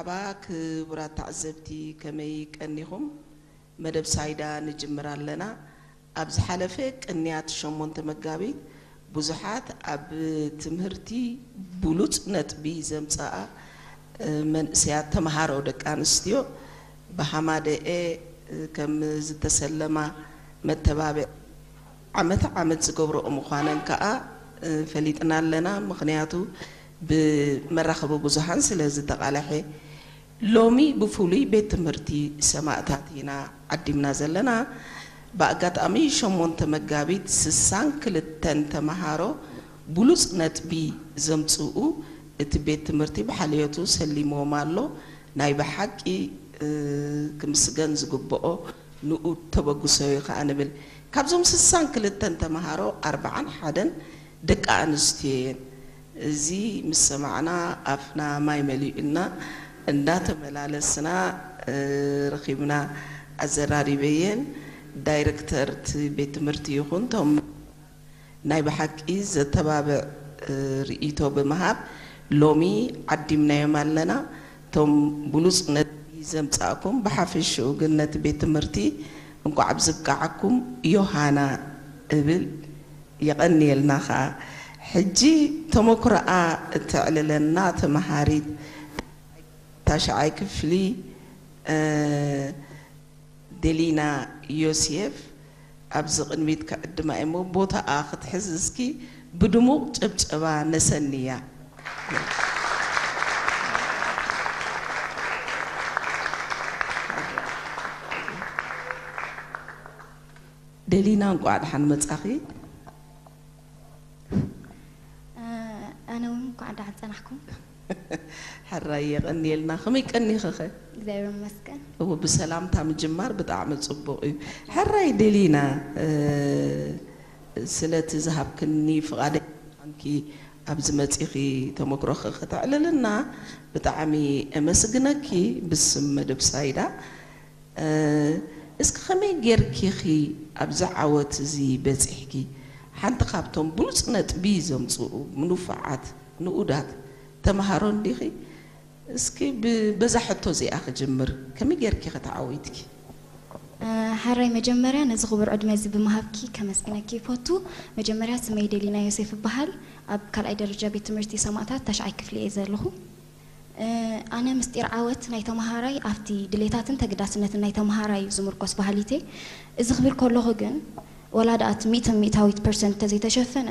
ክቡራት ተዓዘብቲ፣ ከመይ ቀኒኹም? መደብ ሳይዳ ንጅምር ኣለና። ኣብ ዝሓለፈ ቅንያት ሸሞንተ መጋቢት፣ ብዙሓት ኣብ ትምህርቲ ብሉጽ ነጥቢ ዘምጽኣ፣ እ፣ መንእሰያት ተምሃሮ ደቂ ኣንስትዮ ብሃማደኤ፣ እ፣ ከም ዝተሰለማ መተባብዒ ዓመት ዓመት ዝገብርኦ ምዃነን ከኣ፣ እ፣ ፈሊጥና ኣለና። ምኽንያቱ ብመራኸቢ ብዙሃን ስለ ዝተቓልሐ። ሎሚ ብፍሉይ ቤት ትምህርቲ ሰማእታት ኢና ዓዲምና ዘለና። ብኣጋጣሚ ሸሞንተ መጋቢት ስሳን ክልተን ተምሃሮ ብሉጽ ነጥቢ ዘምጽኡ እቲ ቤት ትምህርቲ ብሓልዮቱ ሰሊምዎም ኣሎ። ናይ ብሓቂ፣ እ፣ ክምስገን ዝግብኦ ንኡድ ተበግሶ እዩ ከኣ ንብል። ካብዞም ስሳን ክልተን ተምሃሮ ኣርብዓን ሓደን ደቂ ኣንስትዮ እየን። እዚ ምስ ሰማዕና ኣፍና ማይ መሊኡልና እንዳተመላለስና፣ እ፣ ረኺብና ኣዘራሪበየን። ዳይሬክተር እቲ ቤት ትምህርቲ ይኹን እቶም ናይ ብሓቂ ዘተባብዕ፣ እ፣ ርእይቶ ብምሃብ ሎሚ ዓዲምናዮም ኣለና። እቶም ብሉጽ ነጥቢ ዘምጻእኩም፣ ብሓፈሽኡ ግን ነቲ ቤት ትምህርቲ እንቋዕ ብዝብቃዓኩም ዮሃና እብል። የቐንየልና ኸኣ። ሕጂ ተመክሮኣ እተዕልለና ተመሃሪት ታሽዓይ ክፍሊ፣ እ፣ ደሊና ዮሴፍ ኣብዚ ቅድሚት ክዕድማ እየ እሞ፣ ቦታኣ ክትሕዝ እስኪ ብድሙቕ ጭብጨባ ነሰንያ። ደሊና፣ እንቋዕ ደሓን መጻኺ። እ፣ ኣነ እውን እንኳዕ ደሓን ጸናሕኩም። ሕራይ፣ የቐንየልና። ከመይ ቀኒኺኸ? እግዚኣብሔር ይመስገን። እወ፣ ብሰላምታ ምጅማር ብጣዕሚ ጽቡቕ እዩ። ሕራይ ደሊና፣ እ፣ ስለቲ ዝሃብክኒ ፍቓደኛ ምዃንኪ፣ ኣብዚ መጺኺ ተመክሮኺ ከተዕልልና ብጣዕሚ እመስግነኪ ብስም መደብ ሳይዳ። እ፣ እስኪ ከመይ ጌርኪ ኢኺ ኣብዚ ዓወት እዚ በጺሕኪ? ሓንቲ ካብቶም ብሉጽ ነጥቢ ዘምጽኡ ምኑፋዓት ንኡዳት ተምሃሮ እንዲኺ። እስኪ ብ-፣ በዛ ሕቶ እዚኣ ክጅምር። ከመይ ጌርኪ ኢኺ ተዓዊትኪ? እ፣ ሕራይ መጀመርያ ነዚ ክቡር ዕድመ እዚ ብምሃብኪ ከመስግነኪ ይፈቱ። መጀመርያ ስመይ ደሊና ዮሴፍ እበሃል። ኣብ ካልኣይ ደረጃ ቤት ትምህርቲ ሰማእታት ታሽዓይ ክፍሊ እየ ዘለኹ። እ፣ ኣነ ምስጢር ዓወት ናይ ተምሃራይ ኣብቲ ድሌታትን ተገዳስነትን ናይ ተምሃራይ እዩ ዝምርኮስ በሃሊት እየ። እዚ ክብል ከለኹ ግን፣ ወላ ደኣ እቲ ሚእታዊት ፐርሰንት እንተዘይተሸፈነ፣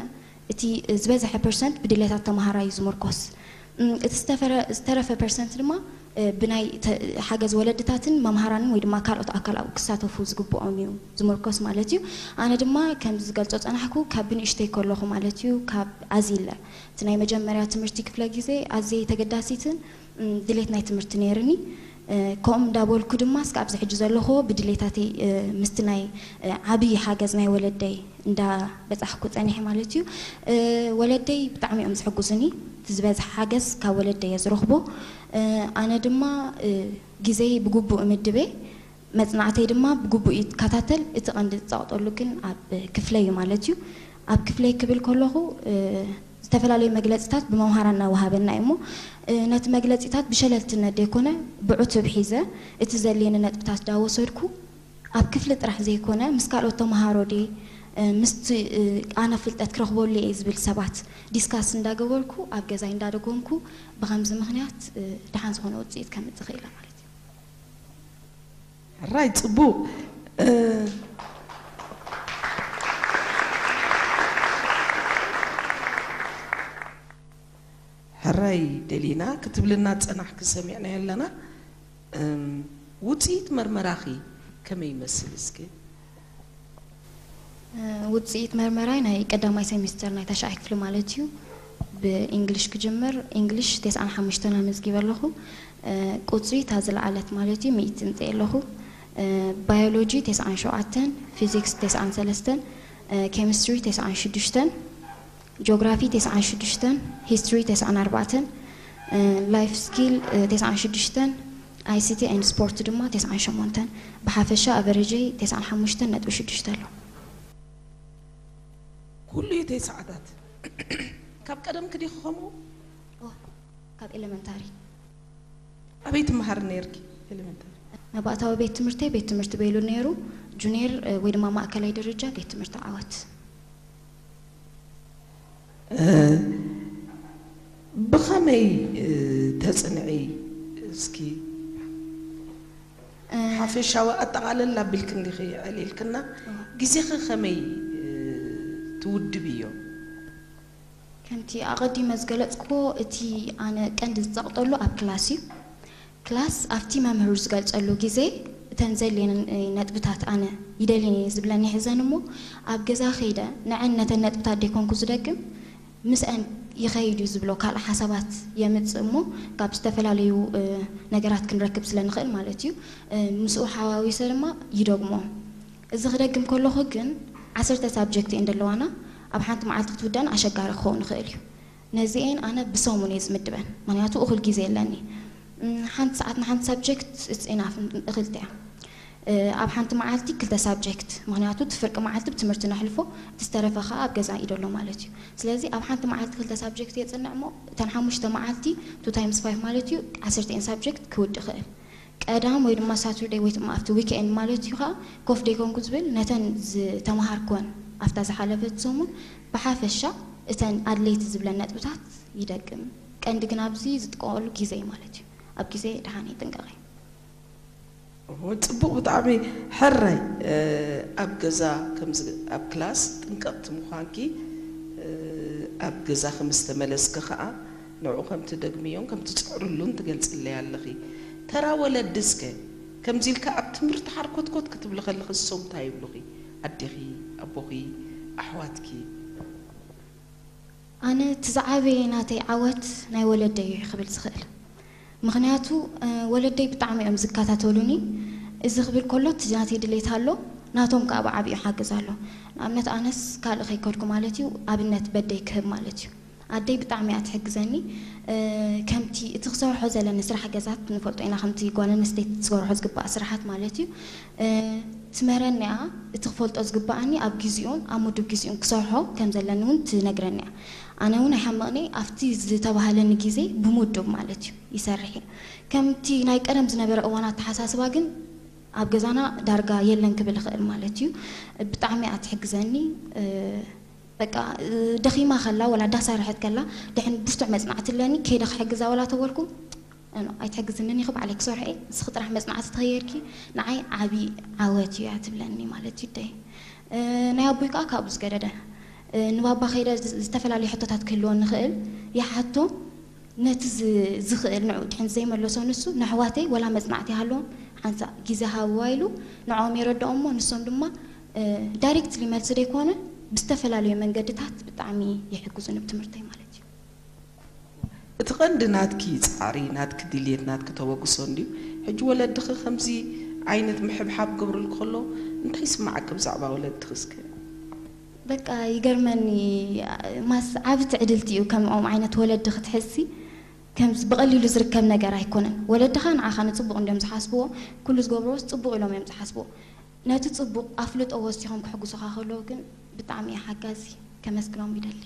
እቲ ዝበዝሐ ፐርሰንት ብድሌታት ተምሃራይ እዩ ዝምርኮስ። እም፣ እቲ ዝተፈረ-፣ ዝተረፈ ፐርሰንት ድማ፣ እ፣ ብናይ ተ-፣ ሓገዝ ወለድታትን መምሃራንን ወይ ድማ ካልኦት ኣካል ኣብኡ ክሳተፉ ዝግብኦም እዩ ዝምርኮስ ማለት እዩ። ኣነ ድማ ከምዚ ዝገልጾ ጸናሕኩ፣ ካብ ብንእሽተይ ከለኹ ማለት እዩ፣ ካብ ኣዚለ እቲ ናይ መጀመርያ ትምህርቲ ክፍለ ግዜ ኣዝየ ተገዳሲትን፣ እም፣ ድሌት ናይ ትምህርቲ ነይርኒ። እ፣ ከምኡ እንዳበልኩ ድማ እስከ ኣብዚ ሕጂ ዘለኹዎ ብድሌታተይ፣ እ፣ ምስቲ ናይ፣ እ፣ ዓብዪ ሓገዝ ናይ ወለደይ እንዳበጻሕኩ ጸኒሐ ማለት እዩ። እ፣ ወለደይ ብጣዕሚ እዮም ዝሕግዙኒ። እቲ ዝበዝሐ ሓገዝ ካብ ወለደይ እየ ዝረኽቦ። እ፣ ኣነ ድማ፣ እ፣ ግዜይ ብግቡእ እምድብ እየ። መጽናዕተይ ድማ ብግቡእ ይከታተል። እቲ ቀንዲ ዝጸቕጠሉ ግን ኣብ ክፍለይ እዩ ማለት እዩ። ኣብ ክፍለይ ክብል ከለኹ፣ እ፣ ዝተፈላለዩ መግለጺታት ብመምሃራን እናወሃበና እዩ እሞ፣ እ፣ ነቲ መግለጺታት ብሸለልትነት ዘይኮነ ብዕቱብ ሒዘ፣ እቲ ዘድልየኒ ነጥብታት ዳወሰድኩ ኣብ ክፍሊ ጥራሕ ዘይኮነ ምስ ካልኦት ተምሃሮ ድየ፣ እ፣ ምስቲ፣ እ፣ ኣነ ፍልጠት ክረኽበሉ እየ ዝብል ሰባት ዲስካስ እንዳገበርኩ ኣብ ገዛይ እንዳደገምኩ ብኸምዚ ምኽንያት፣ እ፣ ደሓን ዝኾነ ውጽኢት ከምጽእ ክኢለ ማለት እዩ። ሕራይ ጽቡቕ። እ፣ ሕራይ ደሊና ክትብልና ጸናሕኪ ሰሚዕናዮ ኣለና። እም፣ ውጽኢት መርመራኺ ከመይ ይመስል እስኪ? እ፣ ውጽኢት መርመራይ ናይ ቀዳማይ ሴሚስተር ናይ ታሽዓይ ክፍሊ ማለት እዩ። ብእንግሊሽ ክጅምር፣ እንግሊሽ ተስዓን ሓሙሽተን ኣመዝጊበ ኣለኹ። እ፣ ቁጽሪ እታ ዝለዓለት ማለት እዩ፣ ሚእቲ እምጽእ ኣለኹ። እ፣ ባዮሎጂ ተስዓን ሸውዓተን፣ ፊዚክስ ተስዓን ሰለስተን፣ እ፣ ኬሚስትሪ ተስዓን ሽዱሽተን፣ ጂኦግራፊ ተስዓን ሽዱሽተን፣ ሂስትሪ ተስዓን ኣርባዕተን፣ እ፣ ላይፍ ስኪል፣ እ፣ ተስዓን ሽዱሽተን፣ ኣይ ሲ ቲ ኤንድ ስፖርት ድማ ተስዓን ሸሞንተን። ብሓፈሻ ኣቨሬጀይ ተስዓን ሓሙሽተን ነጥቢ ሽዱሽተ ኣሎ። ኩሉ እዩ ተስዓታት። ካብ ቀደም ክዲኺ ከምኡ? ኦ፣ ካብ ኤለመንታሪ። ኣበይ ትመሃር ነርኪ? ኤሌመንታሪ። መባእታዊ ቤት ትምህርተይ ቤት ትምህርቲ ቤሉ ነይሩ። ጁኒየር ወይ ድማ ማእከላይ ደረጃ ቤት ትምህርቲ ዓወት። ብኸመይ ተፅንዒ? እስኪ ሓፈሻዊ ኣጠቓለል ኣቢልክ እንዲኺ ዕሊልክና፣ ግዜኺ ከመይ ትውድብዮ? ከምቲ ኣቐዲመ ዝገለጽኩዎ፣ እቲ ኣነ ቀንዲ ዝጸቕጠሉ ኣብ ክላስ እዩ። ክላስ ኣብቲ መምህር ዝገልጸሉ ግዜ እተን ዘልየን ነጥብታት ኣነ ይደልየን እየ ዝብለን ይሕዘን እሞ፣ ኣብ ገዛ ከይደ ንዐን ነተን ነጥብታት ደይኮንኩ ዝደግም፣ ምስአን ይኸይድ እዩ ዝብሎ ካልእ ሓሳባት የምጽእ እሞ፣ ካብ ዝተፈላለዩ ነገራት ክንረክብ ስለ ንኽእል ማለት እዩ። ምስኡ ሓዋዊሰ ድማ ይደግሞ። እዚ ክደግም ከለኹ ግን ዓሰርተ ሳብጀክት እየን ዘለዋና። ኣብ ሓንቲ መዓልቲ ክትውደን ኣሸጋሪ ክኸውን ይኽእል እዩ። ነዚኤን ኣነ ብሰሙን እየ ዝምድበን፣ ምኽንያቱ እኹል ግዜ የለኒ። ሓንቲ ሰዓት ንሓንቲ ሳብጀክት እፅኢናፍ እኽልቲ እያ። ኣብ ሓንቲ መዓልቲ ክልተ ሳብጀክት፣ ምኽንያቱ እቲ ፍርቂ መዓልቲ ብትምህርቲ ነሕልፎ፣ እቲ ዝተረፈ ከዓ ኣብ ገዛ እዩ ዘሎ ማለት እዩ። ስለዚ ኣብ ሓንቲ መዓልቲ ክልተ ሳብጀክት የፅንዕ እሞ፣ እተን ሓሙሽተ መዓልቲ ቱ ታይምስ ፋይቭ ማለት እዩ፣ ዓሰርተ ሳብጀክት ክውድ ይኽእል። ቀዳም ወይ ድማ ሳቱርደይ ወይ ድማ ኣብቲ ዊክኤንድ ማለት እዩ ከዓ ኮፍ ደይኮንኩ ዝብል፣ ነተን ዝተምሃርኩወን ኣብታ ዝሓለፈት ሰሙን ብሓፈሻ እተን ኣድለይቲ ዝብለን ነጥብታት ይደግም። ቀንዲ ግን ኣብዚ ዝጥቀመሉ ግዜ እዩ ማለት እዩ። ኣብ ግዜ ደሓን ይጥንቀቐ። ጽቡቕ፣ ብጣዕሚ ሕራይ። ኣብ ገዛ ከምዚ ኣብ ክላስ ጥንቀቕቲ ምዃንኪ፣ ኣብ ገዛኺ ምስ ተመለስኪ ኸኣ ንዕኡ ከም ትደግምዮን ከም ትጽዕርሉን ትገልጽለይ ኣለኺ። ተራ ወለዲ እስከ ከምዚ ኢልካ ኣብ ትምህርቲ ሓርኮትኮት ክትብሊ ከለኺ እሶም እንታይ ይብሉኺ? ኣዴኺ፣ ኣቦኺ፣ ኣሕዋትኪ? ኣነ እቲ ዝዓበየ ናተይ ዓወት ናይ ወለደይ እዩ ክብል ዝኽእል። ምኽንያቱ ወለደይ ብጣዕሚ እዮም ዝከታተሉኒ። እዚ ክብል ከሎ እቲ ናተይ ድሌት ኣሎ፣ ናቶም ከዓ ብዓብዩ ሓግዝ ኣሎ። ንኣብነት ኣነስ ካልእ ከይከድኩ ማለት እዩ፣ ኣብነት በደይ ክህብ ማለት እዩ። ኣደይ ብጣዕሚ እያ ትሕግዘኒ። ከምቲ እቲ ክሰርሖ ዘለኒ ስራሕ ገዛት ንፈልጦ ኢና፣ ከምቲ ጓል ኣንስተይቲ ትሰርሖ ዝግባእ ስራሓት ማለት እዩ። ትምህረኒ እያ፣ እቲ ክፈልጦ ዝግባኣኒ ኣብ ግዚኡን ኣብ ምዱብ ግዚኡን ክሰርሖ ከም ዘለኒ እውን ትነግረኒ እያ። ኣነ እውን ኣይሓምቕኒ፣ ኣብቲ ዝተባህለኒ ግዜ ብምዱብ ማለት እዩ ይሰርሕ እየ። ከምቲ ናይ ቀደም ዝነበረ እዋን ኣተሓሳስባ ግን ኣብ ገዛና ዳርጋ የለን ክብል እኽእል ማለት እዩ። ብጣዕሚ እያ ትሕግዘኒ። በቃ ደኺማ ከላ ወላ ዳሳርሐት ከላ ድሕን ብርቱዕ መጽናዕቲ ኣለኒ ከይደ ክሕግዛ ወላ ተበልኩ፣ ኣይትሕግዝንን ኢኺ፣ ባዕለይ ክሰርሖ እየ፣ ንስኺ ጥራሕ መጽናዕቲ ተኸየድኪ ንዓይ ዓቢ ዓወት እዩ እያ ትብለኒ ማለት እዩ ኣደይ። ናይ ኣቦይ ከዓ ካብኡ ዝገደደ፣ ንባባ ከይደ ዝተፈላለዩ ሕቶታት ክህልወኒ ይኽእል፣ ይሓቶ፣ ነቲ ዝኽእል ንዑ ድሕን ዘይመለሶ ንሱ ንኣሕዋተይ ወላ መጽናዕቲ ይሃልዎም ሓንሳእ ግዜ ሃብዋ ኢሉ ንዕኦም የረድኦም እሞ ንሶም ድማ ዳይሬክትሊ መልሲ ደይኮነ ብዝተፈላለዩ መንገድታት ብጣዕሚ ይሕግዙኒ ብትምህርተይ ማለት እዩ። እቲ ቀንዲ ናትኪ ጻዕሪ፣ ናትኪ ድልየት፣ ናትኪ ተበግሶ እንድዩ። ሕጂ ወለድኺ ከምዚ ዓይነት ምሕብሓብ ክገብርልኪ ከሎ እንታይ ይስምዓኪ ብዛዕባ ወለድኺ እስከ? በቃ ይገርመኒ፣ ማስ ዓቢ ትዕድልቲ እዩ ከምኦም ዓይነት ወለዲ ክትሕዝሲ። ከምዚ ብቐሊሉ ዝርከብ ነገር ኣይኮነን። ወለድኻ ንዓኻ ንጽቡቕ እንድዮም ዝሓስብዎ፣ ኩሉ ዝገብርዎስ ጽቡቕ ኢሎም እዮም ዝሓስብዎ። ነቲ ጽቡቕ ኣፍልጦ ወሲኾም ክሕግዙኻ ከለዉ ግን ብጣዕሚ እየ ሓጋዚ ከመስግኖም ይደሊ።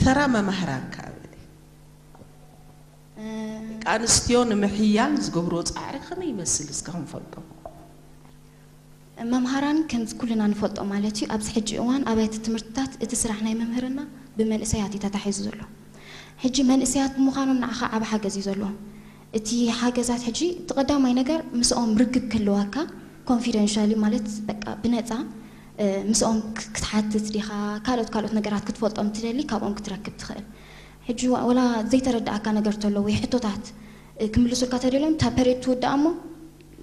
ተራ መማህራን ከኣ በሊ። ደቂ ኣንስትዮ ንምሕያል ዝገብርዎ ጻዕሪ ከመይ ይመስል እስከ ክንፈልጦ? መምሃራን ከምዚ ኩልና ንፈልጦ ማለት እዩ፣ ኣብዚ ሕጂ እዋን ኣብያተ ትምህርትታት እቲ ስራሕ ናይ መምህርና ብመንእሰያት እዩ ተታሒዙ ዘሎ። ሕጂ መንእሰያት ብምዃኖም ንዓኻ ዓቢ ሓገዝ እዩ ዘለዎም። እቲ ሓገዛት ሕጂ እቲ ቀዳማይ ነገር ምስኦም ርክብ ክህልወካ ኮንፊደንሻሊ ማለት በቃ ብነጻ ምስኦም ክትሓትት ዲኻ፣ ካልኦት ካልኦት ነገራት ክትፈልጦም ትደሊ ካብኦም ክትረክብ ትኽእል። ሕጂ ወላ ዘይተረድኣካ ነገር ተሎ ወይ ሕቶታት ክምልሱልካ ተደልዮም እታ ፐሬድ ትውዳእ እሞ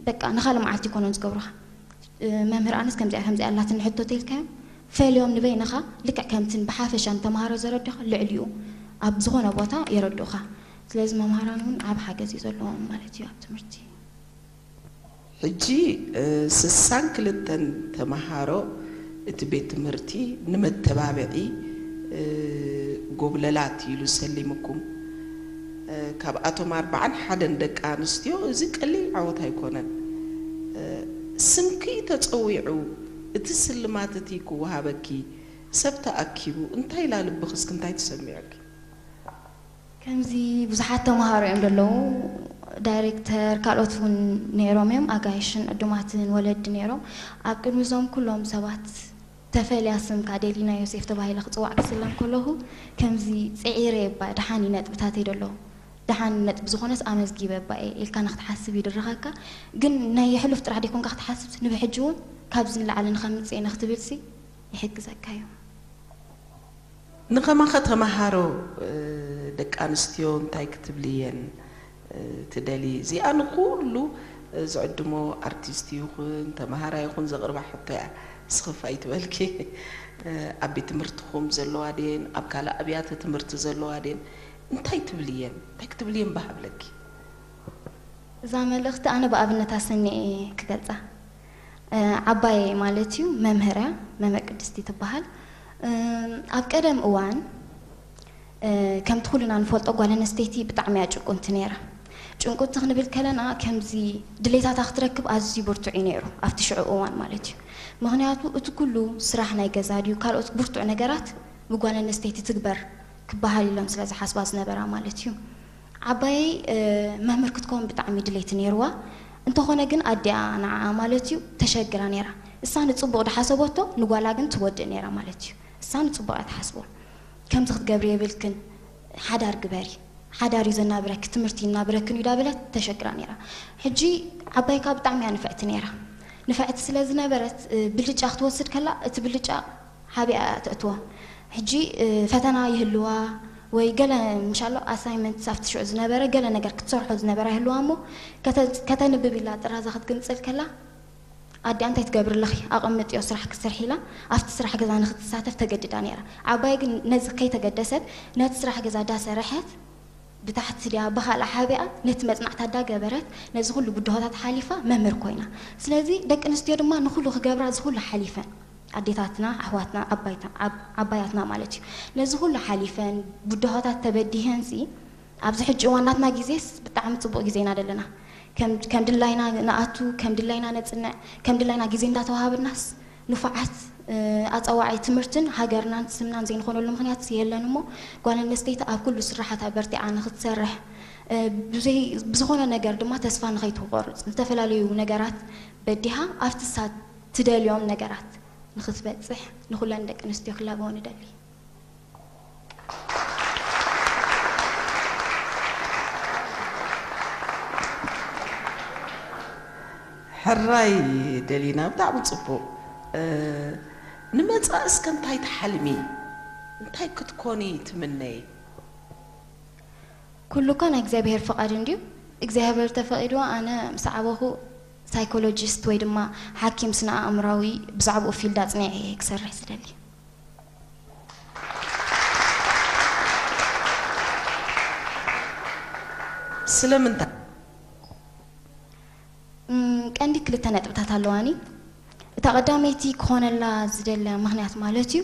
በቃ ንኻልእ መዓልቲ ይኮኖን ዝገብሩኻ። መምህር ኣነስ ከምዚኣ ከምዚኣ ኣላትኒ ሕቶ ተልካዮም ፈልዮም ንበይንኻ ልክዕ ከምቲ ብሓፈሻ ንተምሃሮ ዘረድኻ ልዕሊኡ ኣብ ዝኾነ ቦታ የረድኡኻ። ስለዚ መምሃራን እውን ዓብ ሓገዝ እዩ ዘለዎም ማለት እዩ ኣብ ትምህርቲ። ሕጂ ስሳን ክልተን ተምሃሮ እቲ ቤት ትምህርቲ ንመተባብዒ ጎብለላት ኢሉ ሰሊምኩም። ካብኣቶም ኣርባዓን ሓደን ደቂ ኣንስትዮ፣ እዚ ቀሊል ዓወት ኣይኮነን። ስምኪ ተጸዊዑ እቲ ስልማት እቲ ክወሃበኪ ሰብ ተኣኪቡ እንታይ ኢላ ልብኺ እስኪ እንታይ ተሰሚዑኪ? ከምዚ ብዙሓት ተምሃሮ እዮም ዘለዉ። ዳይሬክተር ካልኦት እውን ነይሮም እዮም፣ ኣጋይሽን ዕዱማትን ወለዲ ነይሮም። ኣብ ቅድሚ እዞም ኩሎም ሰባት ተፈልያ ስምካ ደሊና ዮሴፍ ተባሂለ ክፅዋዕ ክስለም ከለኹ ከምዚ ፅዒረ እባ ደሓን እዩ ነጥብታተይ ደሎ፣ ደሓን ነጥቢ ዝኾነስ ኣመዝጊበ እባ እየ ኢልካ ንክትሓስብ ይድርኸካ። ግን ናይ የሕሉፍ ጥራሕ ደይኮንካ ክትሓስብ ንብሕጂ እውን ካብዚ ንላዕሊ ንኸምፅእ እየ ንክትብልሲ ይሕግዘካ እዩ። ንኸማኸ ተምሃሮ ደቂ ኣንስትዮ እንታይ ክትብሊ እየን ትደሊ? እዚኣ ንኩሉ ዝዕድሞ ኣርቲስት ይኹን ተምሃራይ ይኹን ዘቕርባ ሕቶ እያ። ስኽፍ ኣይትበልኪ። ኣብ ቤት ትምህርትኹም ዘለዋ ድየን ኣብ ካልእ ኣብያተ ትምህርቲ ዘለዋ ድየን እንታይ ትብሊ እየን እንታይ ክትብሊ እየን ባሃብለኪ? እዛ መልእኽቲ ኣነ ብኣብነት ኣሰኒኤ ክገልፃ። ዓባየይ ማለት እዩ መምህር እያ፣ መምህር ቅድስቲ ትበሃል። ኣብ ቀደም እዋን ከምቲ ኩልና ንፈልጦ ጓል ኣንስተይቲ ብጣዕሚ እያ ጭቁንቲ ነይራ። ጭንቁቲ ክንብል ከለና ከምዚ ድሌታታ ክትረክብ ኣዝዩ ብርቱዕ እዩ ነይሩ ኣብቲ ሽዑ እዋን ማለት እዩ። ምክንያቱ እቲ ኩሉ ስራሕ ናይ ገዛ ድዩ ካልኦት ብርቱዕ ነገራት ብጓል ኣንስተይቲ ትግበር ክበሃል ኢሎም ስለ ዝሓስባ ዝነበራ ማለት እዩ። ዓባየይ መምህር ክትከውን ብጣዕሚ ድሌት ነይርዋ። እንተኾነ ግን ኣዲኣ ንዓኣ ማለት እዩ ተሸግራ ነይራ። እሳ ንፅቡቕ ድሓሰበቶ ንጓላ ግን ትጎድእ ነይራ ማለት እዩ። እሳ ንፅቡቕ እያ ትሓስቦ። ከምዚ ክትገብሪ የብልክን፣ ሓዳር ግበሪ፣ ሓዳር እዩ ዘናብረኪ፣ ትምህርቲ ይናብረክን እዩ ዳበለት ተሸግራ ነይራ። ሕጂ ዓባይካ ብጣዕሚ እያ ንፍዕቲ ነይራ። ንፍዕቲ ስለ ዝነበረት ብልጫ ክትወስድ ከላ እቲ ብልጫ ሓቢኣ እያ ተእትዎ። ሕጂ ፈተና ይህልዋ ወይ ገለ ምሻሎ ኣሳይመንት ኣብቲ ሽዑ ዝነበረ ገለ ነገር ክትሰርሖ ዝነበራ ይህልዋ እሞ ከተንብብ ኢላ ጥራዛ ክትግንፅል ከላ ኣዲኣ እንታይ ትገብር ኣለኺ ኣቐምጥዮ ስራሕ ክትሰርሒ ኢላ ኣብቲ ስራሕ ገዛ ንክትሳተፍ ተገድዳ ነይራ። ዓባይ ግን ነዚ ከይተገደሰት ነቲ ስራሕ ገዛ ዳሰረሐት ብታሕቲ ድያ ብኻልእ ሓቢኣ ነቲ መፅናዕታ ዳገበረት ነዚ ኩሉ ብድሆታት ሓሊፋ መምህር ኮይና። ስለዚ ደቂ ኣንስትዮ ድማ ንኩሉ ክገብራ እዚ ኩሉ ሓሊፈን ኣዴታትና ኣሕዋትና ዓባያትና ማለት እዩ ነዚ ኩሉ ሓሊፈን ብድሆታት ተበዲሀን ሲ ኣብዚ ሕጂ እዋን ናትና ግዜስ ብጣዕሚ ፅቡቕ ግዜ ኢና ዘለና። ከም ድላይና ንኣቱ፣ ከም ድላይና ነፅንዕ፣ ከም ድላይና ግዜ እንዳተዋሃብናስ ንፉዓት ኣፀዋዓይ ትምህርትን ሃገርናን ስምናን ዘይንኾነሉ ምክንያት የለን እሞ ጓል ኣንስተይቲ ኣብ ኩሉ ስራሓታ በርቲዓ ንክትሰርሕ ብዝኾነ ነገር ድማ ተስፋ ንኸይትቆርፅ ዝተፈላለዩ ነገራት በዲሃ ኣብቲ ሳት ትደልዮም ነገራት ንክትበፅሕ ንኩለን ደቂ ኣንስትዮ ክላበዎ ንደሊ። ሕራይ ደሊና ብጣዕሚ ፅቡቕ። ንመፃእ እስከ እንታይ ትሓልሚ? እንታይ ክትኮኒ ትምነይ? ኩሉ እኳ ናይ እግዚኣብሔር ፍቓድ እንድዩ። እግዚኣብሔር ተፈቒድዎ ኣነ ምስ ዓበኹ ሳይኮሎጂስት ወይ ድማ ሓኪም ስነ ኣእምራዊ ብዛዕባኡ ፊልድ ኣፅኒዐ እየ ክሰርሕ ዝደሊ። ስለምንታይ? ቀንዲ ክልተ ነጥብታት ኣለዋኒ። እታ ቀዳመይቲ ክኾነላ ዝደለ ምክንያት ማለት እዩ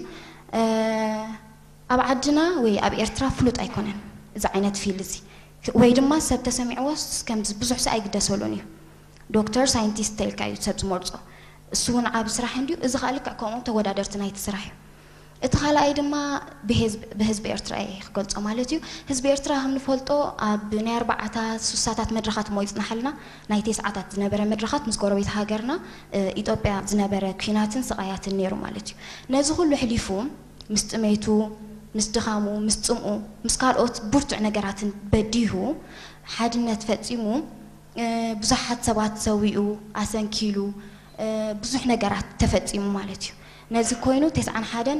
ኣብ ዓድና ወይ ኣብ ኤርትራ ፍሉጥ ኣይኮነን እዚ ዓይነት ፊልድ እዚ ወይ ድማ ሰብ ተሰሚዕዎስ ከምዚ ብዙሕ ሰብ ኣይግደሰሉን እዩ። ዶክተር ሳይንቲስት ተልካ እዩ ሰብ ዝመርጾ። እሱ እውን ዓብ ስራሕ እንድዩ። እዚ ከዓ ልክዕ ከምኡ ተወዳደርቲ ናይቲ ስራሕ እዩ። እቲ ካልኣይ ድማ ብህዝቢ ኤርትራ እየ ክገልጾ ማለት እዩ። ህዝቢ ኤርትራ ከም ንፈልጦ ኣብ ናይ ኣርባዓታት ሱሳታት መድረኻት እሞ ይጽናሓልና ናይ ቴስዓታት ዝነበረ መድረኻት ምስ ጎረቤት ሃገርና ኢትዮጵያ ዝነበረ ኲናትን ስቓያትን ነይሩ ማለት እዩ። ነዚ ኩሉ ሕሊፉ ምስ ጥሜቱ፣ ምስ ድኻሙ፣ ምስ ጽምኡ፣ ምስ ካልኦት ብርቱዕ ነገራትን በዲሁ ሓድነት ፈጺሙ ብዙሓት ሰባት ሰዊኡ፣ ኣሰንኪሉ፣ ብዙሕ ነገራት ተፈጺሙ ማለት እዩ። ነዚ ኮይኑ ተስዓን ሓደን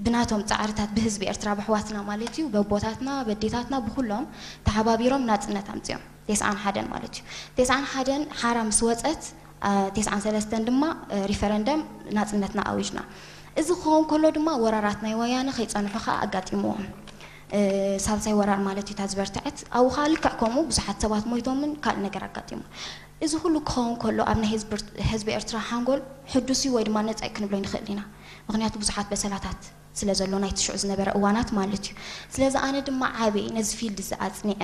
ብናቶም ፃዕርታት ብህዝቢ ኤርትራ ብሕዋትና ማለት እዩ በቦታትና በዴታትና ብኩሎም ተሓባቢሮም ናፅነት ኣምፅኦም ተስዓን ሓደን ማለት እዩ። ተስዓን ሓደን ሓራ ምስ ወፀት ተስዓን ሰለስተን ድማ ሪፈረንደም ናፅነትና ኣዊጅና። እዚ ክኸውን ከሎ ድማ ወራራት ናይ ወያነ ከይፀንሑ ከዓ ኣጋጢምዎም። ሳልሳይ ወራር ማለት እዩ እታ ዝበርትዐት ኣብኡ ከዓ ልክዕ ከምኡ ብዙሓት ሰባት ሞይቶምን ካልእ ነገር ኣጋጢሙ። እዚ ኩሉ ክኸውን ከሎ ኣብ ናይ ህዝቢ ኤርትራ ሓንጎል ሕዱስ እዩ ወይ ድማ ነፃ እዩ ክንብሎ ይንኽእል ኢና። ምክንያቱ ብዙሓት በሰላታት ስለ ዘሎ ናይቲ ሽዑ ዝነበረ እዋናት ማለት እዩ። ስለዚ ኣነ ድማ ዓብየ ነዚ ፊልድ እዚ ኣፅኒዐ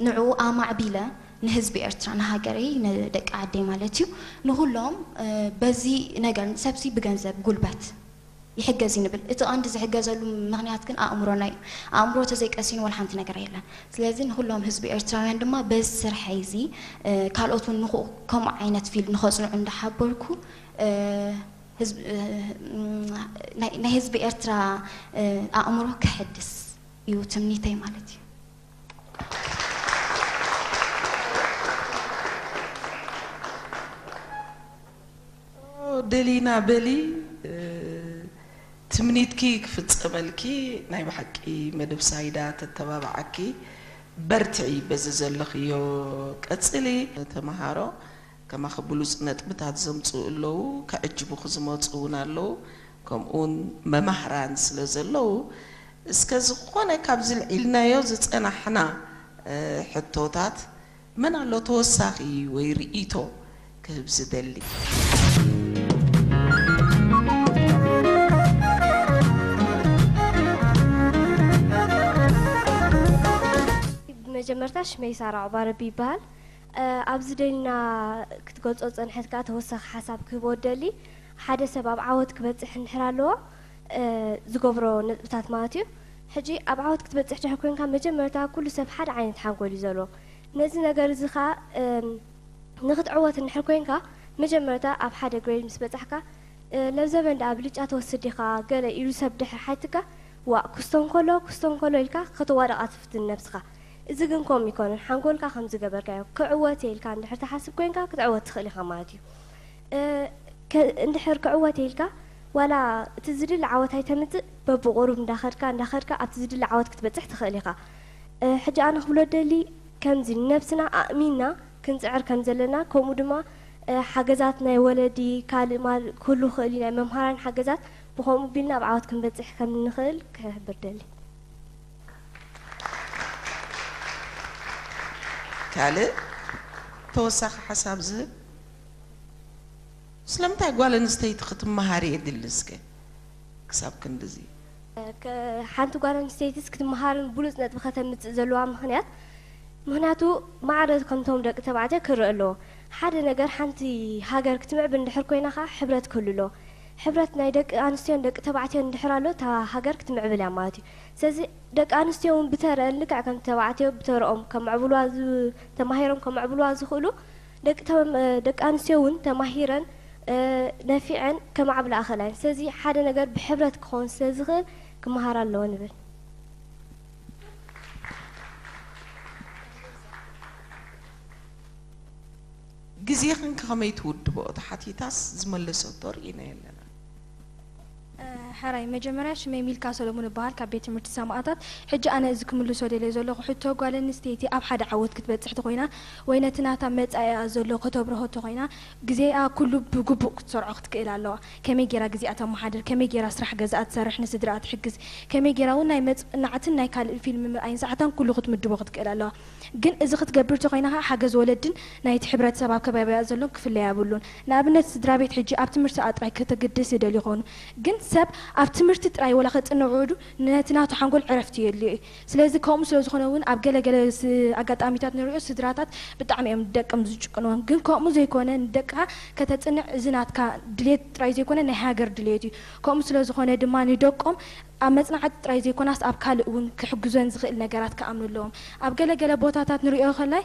ንዕኡ ኣማዕቢለ ንህዝቢ ኤርትራ፣ ንሃገረይ፣ ንደቂ ዓደይ ማለት እዩ። ንኹሎም በዚ ነገር፣ ሰብሲ ብገንዘብ፣ ጉልበት ይሕገዝ እዩ ንብል። እቲ ቀንዲ ዝሕገዘሉ ምኽንያት ግን ኣእምሮና እዩ። ኣእምሮ ተዘይቀሲኑ ዋላ ሓንቲ ነገር የለን። ስለዚ ንኹሎም ህዝቢ ኤርትራውያን ድማ በዚ ስርሐይ እዚ ካልኦት እውን ንኹ ከምኡ ዓይነት ፊልድ ንኸጽንዑ እንዳሓበርኩ ናይ ህዝቢ ኤርትራ ኣእምሮ ክሕድስ እዩ ትምኒተይ ማለት እዩ። ደሊና በሊ ትምኒትኪ ክፍጸመልኪ ናይ ብሓቂ መደብ ሳይዳ ተተባብዓኪ። በርትዒ በዚ ዘለኽዮ ቀጽሊ። ተመሃሮ ከማኺ ብሉጽ ነጥብታት ዘምጽኡ ኣለዉ፣ ከዕጅቡኺ ዝመጹ እውን ኣለዉ፣ ከምኡውን መማህራን ስለ ዘለዉ እስከ ዝኾነ ካብዚ ልዒልናዮ ዝጸናሕና ሕቶታት መን ኣሎ ተወሳኺ ወይ ርእይቶ ክህብ ዝደሊ? ብመጀመርታ ሽመይ ሳራ ዑባረቢ ይበሃል። ኣብዚ ደሊና ክትገልጾ ዝጸንሐት ከኣ ተወሳኺ ሓሳብ ክህቦ እደሊ፣ ሓደ ሰብ ኣብ ዓወት ክበጽሕ እንድሕር ኣለዎ ዝገብሮ ነጥብታት ማለት እዩ። ሕጂ ኣብ ዓወት ክትበጽሕ ድሕር ኮይንካ መጀመርታ ኩሉ ሰብ ሓደ ዓይነት ሓንጎል እዩ ዘለዎ። ነዚ ነገር እዚ ከኣ ንኽትዕወት እንድሕር ኮይንካ መጀመርታ ኣብ ሓደ ግሬድ ምስ በጻሕካ ለብዘበን ደኣ ብልጫ ትወስድ ዲኻ ገለ ኢሉ ሰብ ድሕር ሓቲትካ ዋእ ክስቶ እንከሎ ክስቶ እንከሎ ኢልካ ከተዋድቓ ትፍትን ነብስኻ። እዚ ግን ከምኡ ኣይኮነን። ሓንጎልካ ከም ዝገበርካዮ ክዕወት እየ ኢልካ እንድሕር ትሓስብ ኮይንካ ክትዕወት ትኽእል ኢኻ ማለት እዩ። እንድሕር ክዕወት እየ ኢልካ ዋላ እቲ ዝድለ ዓወት ኣይተምጽእ በብቑሩብ እንዳኸድካ እንዳኸድካ ኣብቲ ዝድለ ዓወት ክትበጽሕ ትኽእል ኢኻ። ሕጂ ኣነ ክብሎ ደሊ ከምዚ ንነብስና ኣእሚንና ክንጽዕር ከም ዘለና ከምኡ ድማ ሓገዛት ናይ ወለዲ ካልእ ማል ክህሉ ይኽእል እዩ ናይ መምሃራን ሓገዛት ብኸምኡ ቢልና ኣብ ዓወት ክንበጽሕ ከም ንኽእል ክሕብር ደሊ። ካልእ ተወሳኺ ሓሳብ ዝህብ? ስለምንታይ ጓል ኣንስተይቲ ክትመሃር የድሊ እስከ ክሳብ ክንድዚ? ሓንቲ ጓል ኣንስተይትስ ክትመሃርን ብሉጽ ነጥቢ ከተምጽእ ዘለዋ ምኽንያት ምኽንያቱ ማዕረ ከምቶም ደቂ ተባዕትዮ ክረአ ኣለዎ። ሓደ ነገር ሓንቲ ሃገር ክትምዕብል እንድሕር ኮይና ኸዓ ሕብረት ክህሉ ኣለዎ። ሕብረት ናይ ደቂ ኣንስትዮን ደቂ ተባዕትዮን እንድሕር ኣሎ እታ ሃገር ክትምዕብል እያ ማለት እዩ። ስለዚ ደቂ ኣንስትዮ እውን ብተረአን ልክዕ ከም ተባዕትዮ ብተረኦም ከመዕብልዋ ተማሂሮም ከመዕብልዋ ዝኽእሉ ደቂ ኣንስትዮ እውን ተማሂረን ነፊዐን ከማዕብላ ይኽእላ እየን። ስለዚ ሓደ ነገር ብሕብረት ክኸውን ስለ ዝኽእል ክመሃራ ኣለዎ ንብል። ግዜኽን ከመይ ትውድብኦ ተሓቲታስ ዝመለሰቶ ርኢና የለና። ሕራይ መጀመርያ ሽመይ ሚልካ ሰሎሙን እበሃል ካብ ቤት ትምህርቲ ሰማእታት። ሕጂ ኣነ እዚ ክምልሶ ደልየ ዘለኹ ሕቶ ጓል ኣንስተይቲ ኣብ ሓደ ዓወት ክትበጽሕ ተኾይና ወይ ነቲ ናታ መጻኢኣ ዘሎ ከተብርሆ ተኾይና ግዜኣ ኩሉ ብግቡእ ክትሰርዖ ክትክእል ኣለዋ። ከመይ ጌራ ግዜኣ ተመሓድር፣ ከመይ ጌራ ስራሕ ገዛኣ ትሰርሕ፣ ንስድራኣ ትሕግዝ፣ ከመይ ጌራ እውን ናይ መጽናዕትን ናይ ካልእ ፊልም ምርኣይን ሰዓታን ኩሉ ክትምድቦ ክትክእል ኣለዋ። ግን እዚ ክትገብር ተኾይና ኸዓ ሓገዝ ወለድን ናይቲ ሕብረተሰብ ኣብ ከባቢኣ ዘሎን ክፍለ የብሉን። ንኣብነት ስድራ ቤት ሕጂ ኣብ ትምህርቲኣ ጥራይ ከተግድስ ይደልዩ ይኾኑ። ግን ሰብ ኣብ ትምህርቲ ጥራይ ወላ ከጽንዕ ውዕዱ ነቲ ናቱ ሓንጎል ዕረፍቲ የድልዮ እዩ። ስለዚ ከምኡ ስለ ዝኾነ እውን ኣብ ገለ ገለ ኣጋጣሚታት ንሪኦ ስድራታት ብጣዕሚ እዮም ንደቆም ዝጭቅንዎም። ግን ከምኡ ዘይኮነ ንደቅኻ ከተጽንዕ እዚ ናትካ ድሌት ጥራይ ዘይኮነ ናይ ሃገር ድሌት እዩ። ከምኡ ስለ ዝኾነ ድማ ንደቆም ኣብ መጽናዕቲ ጥራይ ዘይኮናስ ኣብ ካልእ እውን ክሕግዞን ዝኽእል ነገራት ክኣምኑ ኣለዎም። ኣብ ገለ ገለ ቦታታት ንሪኦ ከላይ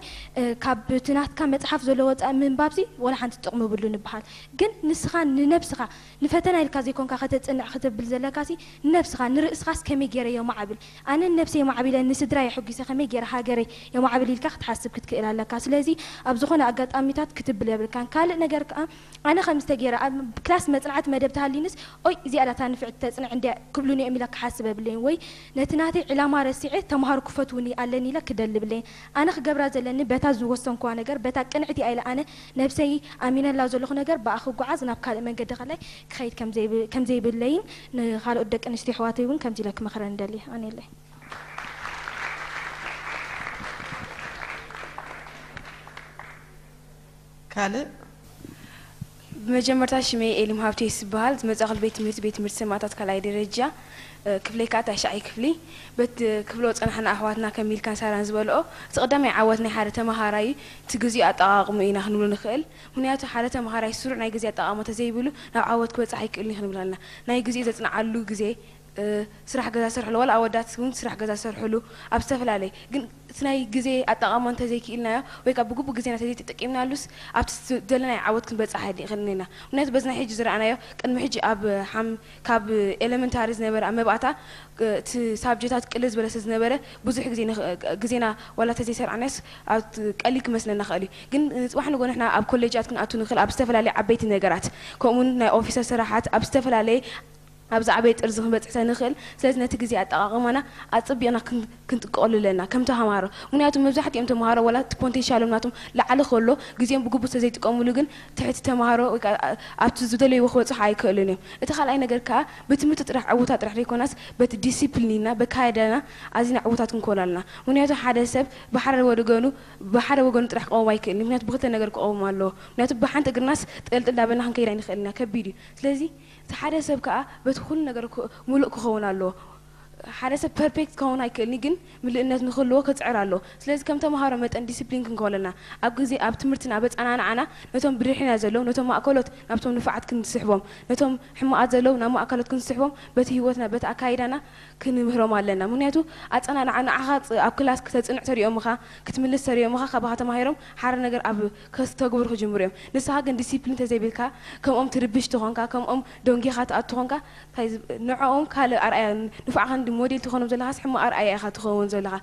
ካብ እቲ ናትካ መጽሓፍ ዘሎ ወጻኢ ምንባብሲ ወላ ሓንቲ ጥቕሚ የብሉን ይበሃል። ግን ንስኻ ንነብስኻ ንፈተና ኢልካ ዘይኮንካ ከተጽንዕ ክትብል ዘለካሲ ንነብስኻ ንርእስኻስ ከመይ ገይረ የማዕብል ኣነ ንነብሰይ የማዕቢለ ንስድራይ ኣሐጒሰ ከመይ ገይረ ሃገረይ የማዕብል ኢልካ ክትሓስብ ክትክእል ኣለካ። ስለዚ ኣብ ዝኾነ ኣጋጣሚታት ክትብል የብልካን። ካልእ ነገር ከኣ ኣነ ከምዚ ተገይረ ኣብ ክላስ መጽናዕቲ መደብ ተሃልዩንስ ኦይ እዚኣ ዳታ ንፍዕቲ ተጽንዕ እንድያ ክብሉኒ እዮም ኢለ ክሓስብ የብለይን ወይ ነቲ ናተይ ዕላማ ረሲዐ ተምሃሮ ክፈትዉኒ ኣለኒ ኢለ ክደሊ የብለይን። ኣነ ክገብራ ዘለኒ በታ ዝወሰንክዋ ነገር በታ ቅንዕቲ እያ ኢለ ኣነ ነብሰይ ኣሚነላ ዘለኹ ነገር ብኣ ክጓዓዝ ናብ ካልእ መንገዲ ከላይ ክኸይድ ከም ዘይብለይን ንኻልኦት ደቂ ኣንስትዮ ኣሕዋተይ እውን ከምዚ ኢለ ክመኽረን እደሊ። ኣነ የለይ ካልእ ብመጀመርታ ሽመይ ኤሊም ሃብቴ ይስበሃል። ዝመጻእኩሉ ቤት ትምህርቲ፣ ቤት ትምህርቲ ሰማእታት ካልኣይ ደረጃ፣ እ፣ ክፍለይ ከኣ ታሽዓይ ክፍሊ። በት ክፍሎ ጸናሕና ኣሕዋትና ከም ሚልካን ሳራን ዝበልኦ፣ እቲ ቀዳማይ ዓወት ናይ ሓደ ተመሃራይ እቲ ግዜኡ ኣጠቓቕሙ ኢና ክንብሎ ንኽእል። ምኽንያቱ ሓደ ተመሃራይ ስሩዕ ናይ ግዜ ኣጠቓቕማ ተዘይብሉ ናብ ዓወት ክበጽሕ ኣይክእልን እዩ ክንብል ከለና፣ ናይ ግዜኡ ዘጽንዓሉ ግዜ፣ እ፣ ስራሕ ገዛ ሰርሕሉ፣ ዋላ ኣወዳት እውን ስራሕ ገዛ ሰርሕሉ፣ ኣብ ዝተፈላለየ። ግን እቲ ናይ ግዜ ኣጠቓቕማ እንተዘይክኢልናዮ፣ ወይ ከኣ ብግቡእ ግዜና እንተዘይተጠቂምናሉስ፣ ኣብቲ ዝደለናዮ ዓወት ክንበጽሕ ኣይንኽእልን ኢና። ምኽንያቱ በዚ ናይ ሕጂ ዝረኣናዮ፣ ቅድሚ ሕጂ ኣብ ሓም-፣ ካብ ኤለመንታሪ ዝነበረ ኣብ መባእታ፣ እ፣ እቲ ሳብጀታት ቅልል ዝበለ ስለ ዝነበረ፣ ብዙሕ ግዜ ንኽ-፣ ግዜና ዋላ እንተዘይሰርዓናዮስ፣ ኣብ ቀሊል ክመስለና ይኽእል እዩ። ግን ንጽባሕ ንግሆ ንሕና ኣብ ኮሌጃት ክንኣቱ ንኽእል፣ ኣብ ዝተፈላለየ ዓበይቲ ነገራት፣ ከምኡውን ናይ ኦፊሰር ስራሓት፣ ኣብ ዝተፈላለየ ኣብ ዝዓበየ ጥርዚ ክንበጽሕ ንኽእል። ስለዚ ነቲ ግዜ ኣጠቓቕማና ኣጸቢቕና ክን-፣ ክንጥቀሉ ኣለና ከም ተማሃሮ። ምኽንያቱ መብዛሕትኦም ተማሃሮ ዋላ እቲ ፖቴንሻሎም ናቶም ላዕሊ ከሎ ግዜኦም ብግቡእ እንተዘይጥቀምሉ ግን ትሕቲ ተማሃሮ ወይ ከኣ ኣብቲ ዝደለይዎ ክበጽሑ ኣይክእሉን እዮም። እቲ ካልኣይ ነገር ከኣ ብትምህርቲ ጥራሕ ዕዉታት ጥራሕ ዘይኮናስ በቲ ዲሲፕሊንና በካይዳና ኣዚና ዕዉታት ክንኮን ኣለና። ምኽንያቱ ሓደ ሰብ ብሓደ ወገኑ ብሓደ ወገኑ ጥራሕ ክቐውም ኣይክእልን። ምኽንያቱ ብክልተ ነገር ክቐውም ኣለዎ። ምኽንያቱ ብሓንቲ እግርናስ ጥልጥል እንዳበልና ክንከይድ ኣይንኽእልን ኢና። ከቢድ እዩ። ስለዚ እቲ ሓደ ሰብ ከኣ በቲ ኩሉ ነገር ክኡ-፣ ምሉእ ክኸውን ኣለዎ። ሓደ ሰብ ፐርፌክት ክኸውን ኣይክእልን እዩ፣ ግን ምልእነት ንክህልዎ ክጽዕር ኣለዎ። ስለዚ ከም ተመሃሮ መጠን ዲሲፕሊን ክንከውን ኣለና። ኣብ ግዜ፣ ኣብ ትምህርትና፣ ኣብ ኣጸናንዓና ነቶም ብድሕሪና ዘለዉ፣ ነቶም ማእከሎት ናብቶም ንፉዓት ክንስሕቦም፣ ነቶም ሕማቓት ዘለዉ ናብ ማእከሎት ክንስሕቦም፣ በቲ ህይወትና፣ በቲ ኣካይዳና ክንምህሮም ኣለና። ምኽንያቱ ኣጸናንዓ ንዓኻ ጽ-፣ ኣብ ክላስ ክተጽንዕ ተሪኦምኻ፣ ክትምልስ ተሪኦምኻ፣ ካባኻ ተማሂሮም ሓደ ነገር ኣብ ከስተግብሩ ክጅምሩ እዮም። ንስኻ ግን ዲሲፕሊን እንተዘይብልካ፣ ከምኦም ትርብሽ ተኾንካ፣ ከምኦም ደንጊኻ ትኣቱ ተኾንካ፣ እንታይ ዝ-፣ ንዕኦም ካልእ ኣርኣያ፣ ንፉዓት ክንዲ ሞዴል ትኾኖም ዘለኻስ ሕማቕ ኣርኣያ ኢኻ ትኸውን ዘለኻ።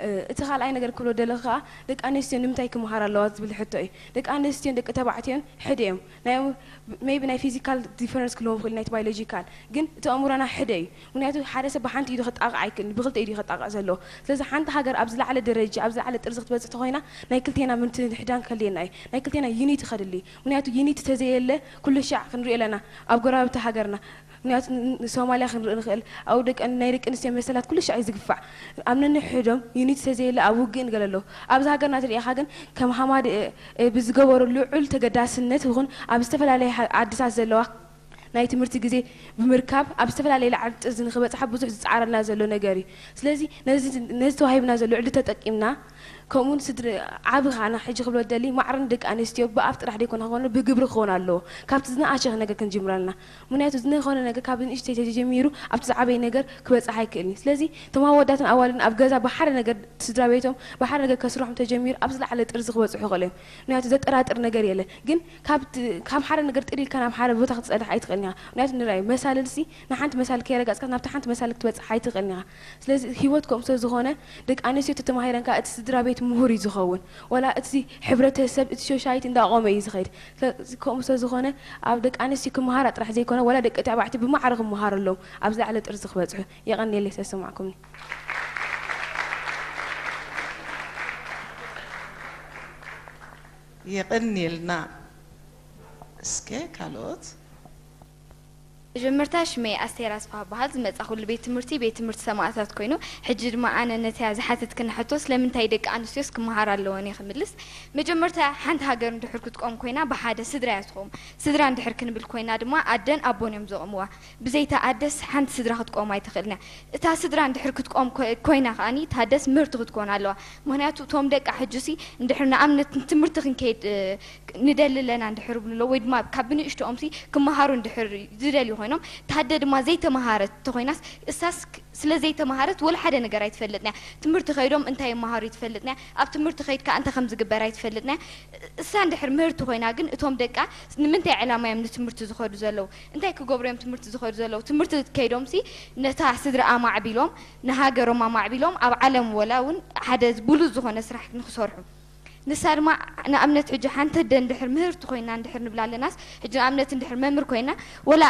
እ፣ እቲ ካልኣይ ነገር ክብሎ ደለኹ ከኣ፣ ደቂ ኣንስትዮ ንምንታይ ክመሃራ ኣለዋ ዝብል ሕቶ እዩ። ደቂ ኣንስትዮን ደቂ ተባዕትዮን ሕደ እዮም። ናይ፣ ሜይቢ ናይ ፊዚካል ዲፈረንስ ክህልዎም ይኽእል፣ ናይቲ ባዮሎጂካል፣ ግን እቲ ኣእምሮና ሕደ እዩ። ምኽንያቱ ሓደ ሰብ ብሓንቲ ኢዱ ክጣቕዕ ኣይክእልን፣ ብክልተ ኢዱ እዩ ክጣቕዕ ዘለዎ። ስለዚ ሓንቲ ሃገር ኣብ ዝለዓለ ደረጃ፣ ኣብ ዝለዓለ ጥርዚ ክትበጽሕ ተኾይና፣ ናይ ክልቴና ምትሕድዳር ከድልየና እዩ። ናይ ክልቴና ዩኒቲ ከድሊ እዩ። ምኽንያቱ ዩኒቲ ተዘየለ፣ ኩሉ ሻዕ ክንሪኦ ኣለና ኣብ ጎረባብቲ ሃገርና። ምኽንያቱ ን-፣ ንሶማልያ ክንርኢ ንኽእል። ኣብኡ ደቂ፣ ናይ ደቂ ኣንስትዮ መሰላት ኩሉ ሻዕ እዩ ዝግፋዕ። ኣብ ነንሕዶም ዩኒቲ ተዘየለ ኣብ ውግእ ንገለ ኣለዉ። ኣብዚ ሃገርና ተሪኢኻ ግን ከም ሃማድ፣ እ፣ እ፣ ብዝገበሩ ልዑል ተገዳስነት ይኹን ኣብ ዝተፈላለየ ሃ-፣ ዓድታት ዘለዋ ናይ ትምህርቲ ግዜ ብምርካብ ኣብ ዝተፈላለየ ላዕሊ ጥርዚ ንኽበጽሓ ብዙሕ ዝጻረልና ዘሎ ነገር እዩ። ስለዚ ነዚ፣ ነዚ ተዋሂብና ዘሎ ዕድል ተጠቂምና፣ ከምኡውን ስድሪ ዓቢ ኸኣና ሕጂ ክብሎ ደሊ ማዕረን ደቂ ኣንስትዮ ብኣፍ ጥራሕ ደይኮነ ክኾኑ ብግብሪ ክኾን ኣለዎ። ካብቲ ዝነኣሸ ነገር ክንጅምር ኣለና። ምኽንያቱ ዝኾነ ነገር ካብ ንእሽተይ ተጀሚሩ ኣብቲ ዝዓበየ ነገር ክበጽሕ ኣይክእልን እዩ። ስለዚ እቶም ኣወዳትን ኣዋልድን ኣብ ገዛ ብሓደ ነገር ስድራ ቤቶም ብሓደ ነገር ከስርሖም ተጀሚሩ ኣብ ዝለዓለ ጥርዚ ክበጽሑ ይኽእሉ እዮም። ምኽንያቱ ዘጠራጥር ነገር የለን። ግን ካብ ት-፣ ካብ ሓደ ነገር ጥር ኢልካ ናብ ሓደ ቦታ ክትጸድሕ ኣይትኽእልን ኢኻ። ምኽንያቱ ንርኣዩ መሳልልሲ ንሓንቲ መሳል ከየረጋጽካ ናብቲ ሓንቲ መሳል ክትበጽሕ ኣይትኽእልን ኢኻ። ስለዚ ህይወት ከምኡ ስለ ዝኾነ ደቂ ኣንስትዮ ተተማሂረን ከኣ እቲ ስድራ ቤት ምሁር እዩ ዝኸውን። ዋላ እቲ ሕብረተሰብ፣ እቲ ሶሳይቲ እንዳቆመ እዩ ዝኸይድ። ስለዚ ከምኡ ስለ ዝኾነ ኣብ ደቂ ኣንስትዮ ክመሃራ ጥራሕ ዘይኮነ ዋላ ደቂ ተባዕትዮ ብማዕረ ክመሃሩ ኣለዎም ኣብ ዝለዓለ ጥርዚ ክበጽሑ። የቐንየለይ ስለ ዝሰማዕኩምኒ። የቐንየልና። እስከ ካልኦት? መጀመርታ ሽመይ ኣስቴር ኣስፋ በሃል። ዝመጻኹሉ ቤት ትምህርቲ ቤት ትምህርቲ ሰማእታት ኮይኑ፣ ሕጂ ድማ ኣነ ነቲያ ዝሓተትክኒ ሕቶ ስለምንታይ ደቂ ኣንስትዮስ ክመሃር ኣለወን እየ ክምልስ። መጀመርታ ሓንቲ ሃገር እንድሕር ክትቆም ኮይና ብሓደ ስድራ እያ ትቆም። ስድራ እንድሕር ክንብል ኮይና ድማ ኣደን ኣቦን እዮም ዘቑምዋ። ብዘይታ ኣደስ ሓንቲ ስድራ ክትቆም ኣይትኽእልን እያ። እታ ስድራ እንድሕር ክትቆም ኮ-፣ ኮይና ከኣኒ እታ ኣደስ ምህርቲ ክትኮን ኣለዋ። ምኽንያቱ እቶም ደቃ ሕጂሲ እንድሕር ንኣብነት ትምህርቲ ክንከይድ፣ እ፣ ንደሊ ኣለና እንድሕር ይብሉ ኣለዉ፣ ወይ ድማ ካብ ብንእሽቶኦምሲ ክመሃሩ እንድሕር ዝደልዩ ኮይኖም፣ እታ ኣደ ድማ ዘይተመሃረት እንተኾይናስ እሳስ ክ-፣ ስለ ዘይተመሃረት ወላ ሓደ ነገር ኣይትፈልጥን እያ። ትምህርቲ ከይዶም እንታይ ይመሃሩ ኣይትፈልጥን እያ። ኣብ ትምህርቲ ከይድ ከኣ እንታይ ከም ዝግበር ኣይትፈልጥን እያ። እሳ እንድሕር ምህርቲ ኮይና ግን እቶም ደቃ ንምንታይ ዕላማ እዮም ንትምህርቲ ዝኸዱ ዘለዉ? እንታይ ክገብሩ እዮም ትምህርቲ ዝኸዱ ዘለዉ? ትምህርቲ ከይዶምሲ ነታ ስድራ ኣማዕቢሎም፣ ንሃገሮም ኣማዕቢሎም፣ ኣብ ዓለም ወላ እውን ሓደ ብሉጽ ዝኾነ ስራሕ ንክሰርሑ። ንሳ ድማ ንኣብነት ሕጂ ሓንቲ ኣደ እንድሕር ምህርቲ ኮይና እንድሕር ንብላ ኣለናስ፣ ሕጂ ንኣብነት እንድሕር መምህር ኮይና፣ ወላ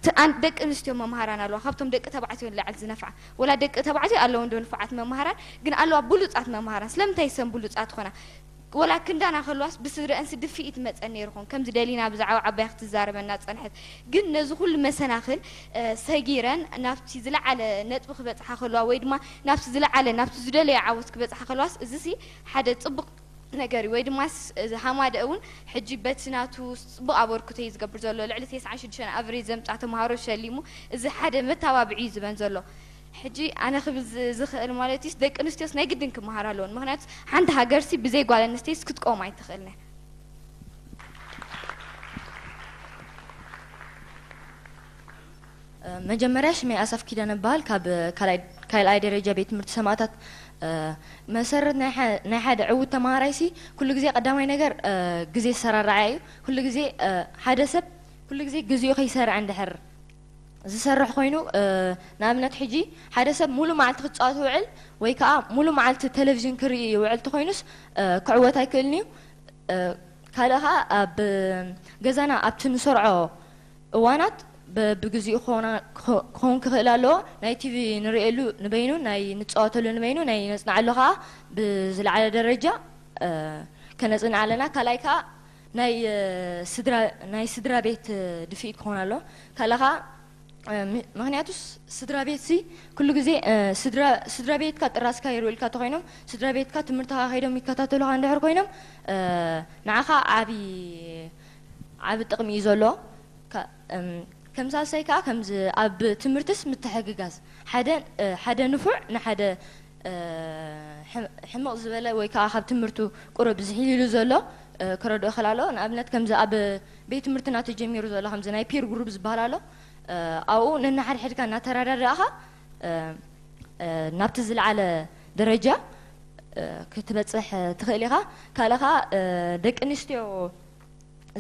ት-፣ ኣን-፣ ደቂ ኣንስትዮ መምሃራን ኣለዋ፣ ካብቶም ደቂ ተባዕትዮ ንላዕሊ ዝነፍዓ። ወላ ደቂ ተባዕትዮ ኣለዉ እንዶ ንፉዓት መምሃራን፣ ግን ኣለዋ ብሉጻት መምሃራን። ስለምንታይ ሰን ብሉጻት ኾና? ወላ ክንዳና ከለዋስ ብስድረአንስ ድፍኢት መጸን ነይሩ ኾን፣ ከምዚ ደሊና ብዛዕባ ዓባይ ክትዛረበና ጸንሐት። ግን ነዚ ኩሉ መሰናኽል፣ እ፣ ሰጊረን ናብቲ ዝለዓለ ነጥቢ ክበጽሓ ከለዋ ወይ ድማ ናብቲ ዝለዓለ፣ ናብቲ ዝደለዮ ዓወት ክበጽሓ ከለዋስ፣ እዚሲ ሓደ ጽቡቕ ነገር እዩ። ወይ ድማ ስ-፣ እዚ ሃማደ እውን ሕጂ በቲ ናቱ ጽቡቕ ኣበርክቶ እዩ ዝገብር ዘሎ። ልዕሊ ተስዓን ሽዱሽተን ኣቨሬጅ ዘምጽኣ ተምሃሮ ሸሊሙ፣ እዚ ሓደ መተባብዒ እዩ ዝበን ዘሎ። ሕጂ ኣነ ክብል ዝ-፣ ዝኽእል ማለት እዩ፣ ደቂ ኣንስትዮስ ናይ ግድን ክመሃራ ኣለወን። ምኽንያቱ ሓንቲ ሃገርሲ ብዘይ ጓል ኣንስተይትስ ክትቆም ኣይትኽእልን እያ። መጀመርያ ሽመይ ኣሰፍ ኪዳነ እበሃል። ካብ ካልኣይ ካልኣይ ደረጃ ቤት ትምህርቲ ሰማእታት። መሰረት ናይ ሓ-፣ ናይ ሓደ ዕዉት ተማሃራይሲ ኩሉ ግዜ ቀዳማይ ነገር ግዜ ዝሰራርዓ እዩ። ኩሉ ግዜ ሓደ ሰብ ኩሉ ግዜ ግዚኡ ከይሰርዐ እንድሕር ዝሰርሕ ኮይኑ፣ ንኣብነት ሕጂ ሓደ ሰብ ሙሉ መዓልቲ ክጻወት ይውዕል ወይ ከኣ ሙሉ መዓልቲ ቴሌቪዥን ክርኢ ይውዕል እንተኾይኑስ ክዕወት ኣይክእልን እዩ። ካልእ ከኣ ኣብ ገዛና ኣብቲ ንሰርዖ እዋናት በብግዚኡ ክኾና-፣ ክኾ-፣ ክኸውን ክኽእል ኣለዎ። ናይ ቲቪ ንርእየሉ ንበይኑ፣ ናይ ንጻወተሉ ንበይኑ፣ ናይ ነጽንዓሉ ከኣ ብዝለዓለ ደረጃ ከነጽንዕ ኣለና። ካልኣይ ከኣ ናይ ስድራ፣ ናይ ስድራ ቤት ድፍኢት ክኾን ኣለዎ። ካልእ ከኣ እ፣ ም-፣ ምኽንያቱስ ስድራ ቤትሲ ኩሉ ግዜ፣ እ፣ ስድራ፣ ስድራ ቤትካ ጥራስካ ይርእዩልካ እንተኾይኖም፣ ስድራ ቤትካ ትምህርትኻ ከይዶም ይከታተሉኻ እንድሕር ኮይኖም፣ እ፣ ንዓኻ ዓቢ፣ ዓቢ ጥቕሚ እዩ ዘሎ። ከ-፣ እም፣ ከም ሳልሳይ ከኣ ከምዚ ኣብ ትምህርትስ ምትሕግጋዝ፣ ሓደ፣ እ፣ ሓደ ንፉዕ ንሓደ፣ እ፣ ሕም-፣ ሕምቕ ዝበለ ወይ ከኣ ካብ ትምህርቱ ቁሩብ ዝሕይሉ ዘሎ፣ እ፣ ክረድኦ ይኽእል ኣሎ። ንኣብነት ከምዚ ኣብ ቤት ትምህርትና ተጀሚሩ ዘሎ ከምዚ ናይ ፒር ግሩፕ ዝበሃል ኣሎ። እ፣ ኣብኡ ነንሓድሕድካ እናተረዳዳእኻ፣ እ፣ እ፣ ናብቲ ዝለዓለ ደረጃ፣ እ፣ ክትበጽሕ ትኽእል ኢኻ። ካልእ ኸኣ፣ እ፣ ደቂ ኣንስትዮ